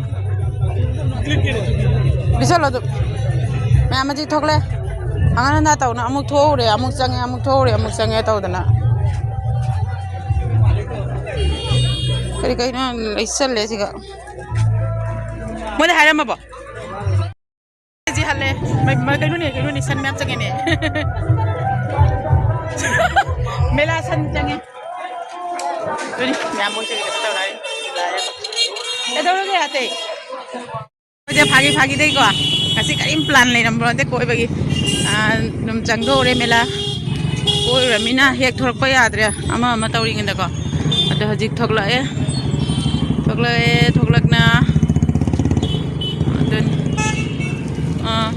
ꯄꯤꯁꯜꯂꯣ ꯑꯗꯨ꯫ ꯃꯌꯥꯝ ꯑꯁꯤ ꯊꯣꯛꯂꯛꯑꯦ꯫ ꯑꯉꯥꯡ ꯍꯟꯗ ꯇꯧꯅ ꯑꯃꯨꯛ ꯊꯣꯛꯎꯔꯦ, ꯑꯃꯨꯛ ꯆꯪꯉꯦ, ꯑꯃꯨꯛ ꯊꯣꯛꯎꯔꯦ, ꯑꯃꯨꯛ ꯆꯪꯉꯦ ꯇꯧꯗꯅ꯫ ꯀꯔꯤ ꯀꯔꯤꯅꯣ ꯂꯩꯁꯜꯂꯦ ꯁꯤꯒ꯫ ꯃꯣꯏꯗ ꯍꯥꯏꯔꯝꯃꯕꯣ? ꯁꯤ ꯍꯜꯂꯦ꯫ ꯃ-, ꯃ-, ꯀꯩꯅꯣꯅꯦ, ꯀꯩꯅꯣꯅꯦ, ꯁꯟ ꯃꯌꯥꯝ ꯆꯪꯉꯦꯅꯦ꯫ ꯃꯦꯂꯥ ꯁꯟ ꯆꯪꯉꯦ꯫ ꯑꯗꯨꯅꯤ, ꯃꯌꯥꯝ ꯃꯣꯏꯁꯦ ꯀꯩꯅꯣ ꯇꯧꯔꯛꯑꯦ꯫ ꯀꯩꯗꯧꯔꯒꯦ ꯑꯇꯩ? ꯍꯧꯖꯤꯛ ꯐꯥꯒꯤ ꯐꯥꯒꯤꯗꯩꯀꯣ, ꯉꯁꯤ ꯀꯔꯤꯝ plan ꯂꯩꯔꯝꯕ ꯅꯠꯇꯦ ꯀꯣꯏꯕꯒꯤ꯫ ꯑꯥ, ꯑꯗꯨꯝ ꯆꯪꯊꯣꯛꯎꯔꯦ ꯃꯦꯂꯥ꯫ ꯀꯣꯏꯔꯨꯔꯃꯤꯅ ꯍꯦꯛ ꯊꯣꯔꯛꯄ ꯌꯥꯗ꯭ꯔꯦ, ꯑꯃ ꯑꯃ ꯇꯧꯔꯤꯉꯩꯗꯀꯣ꯫ ꯑꯗꯣ ꯍꯧꯖꯤꯛ ꯊꯣꯛꯂꯛꯑꯦ, ꯊꯣꯛꯂꯛꯑꯦ, ꯊꯣꯛꯂꯛꯅ ꯑꯗꯨꯅꯤ꯫ ꯑꯥ,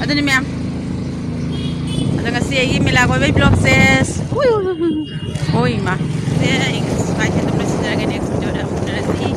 ꯑꯗꯨꯅꯤ ꯃꯌꯥꯝ꯫ ꯑꯗꯣ ꯉꯁꯤ ꯑꯩꯒꯤ ꯃꯦꯂꯥ ꯀꯣꯏꯕꯒꯤ vlogꯁꯦ, ꯎꯏ, ꯎꯏ, ꯎꯏ, ꯎꯏ꯫ ꯑꯣ ꯏꯃꯥ꯫ ꯁꯦ, ꯑꯩ ꯁ꯭ꯋꯥꯏꯁꯦ ꯑꯗꯨꯝ ꯂꯣꯏꯁꯤꯟꯖꯔꯒꯦ, next videoꯗ ꯑꯃꯨꯛ ꯎꯅꯔꯁꯤ꯫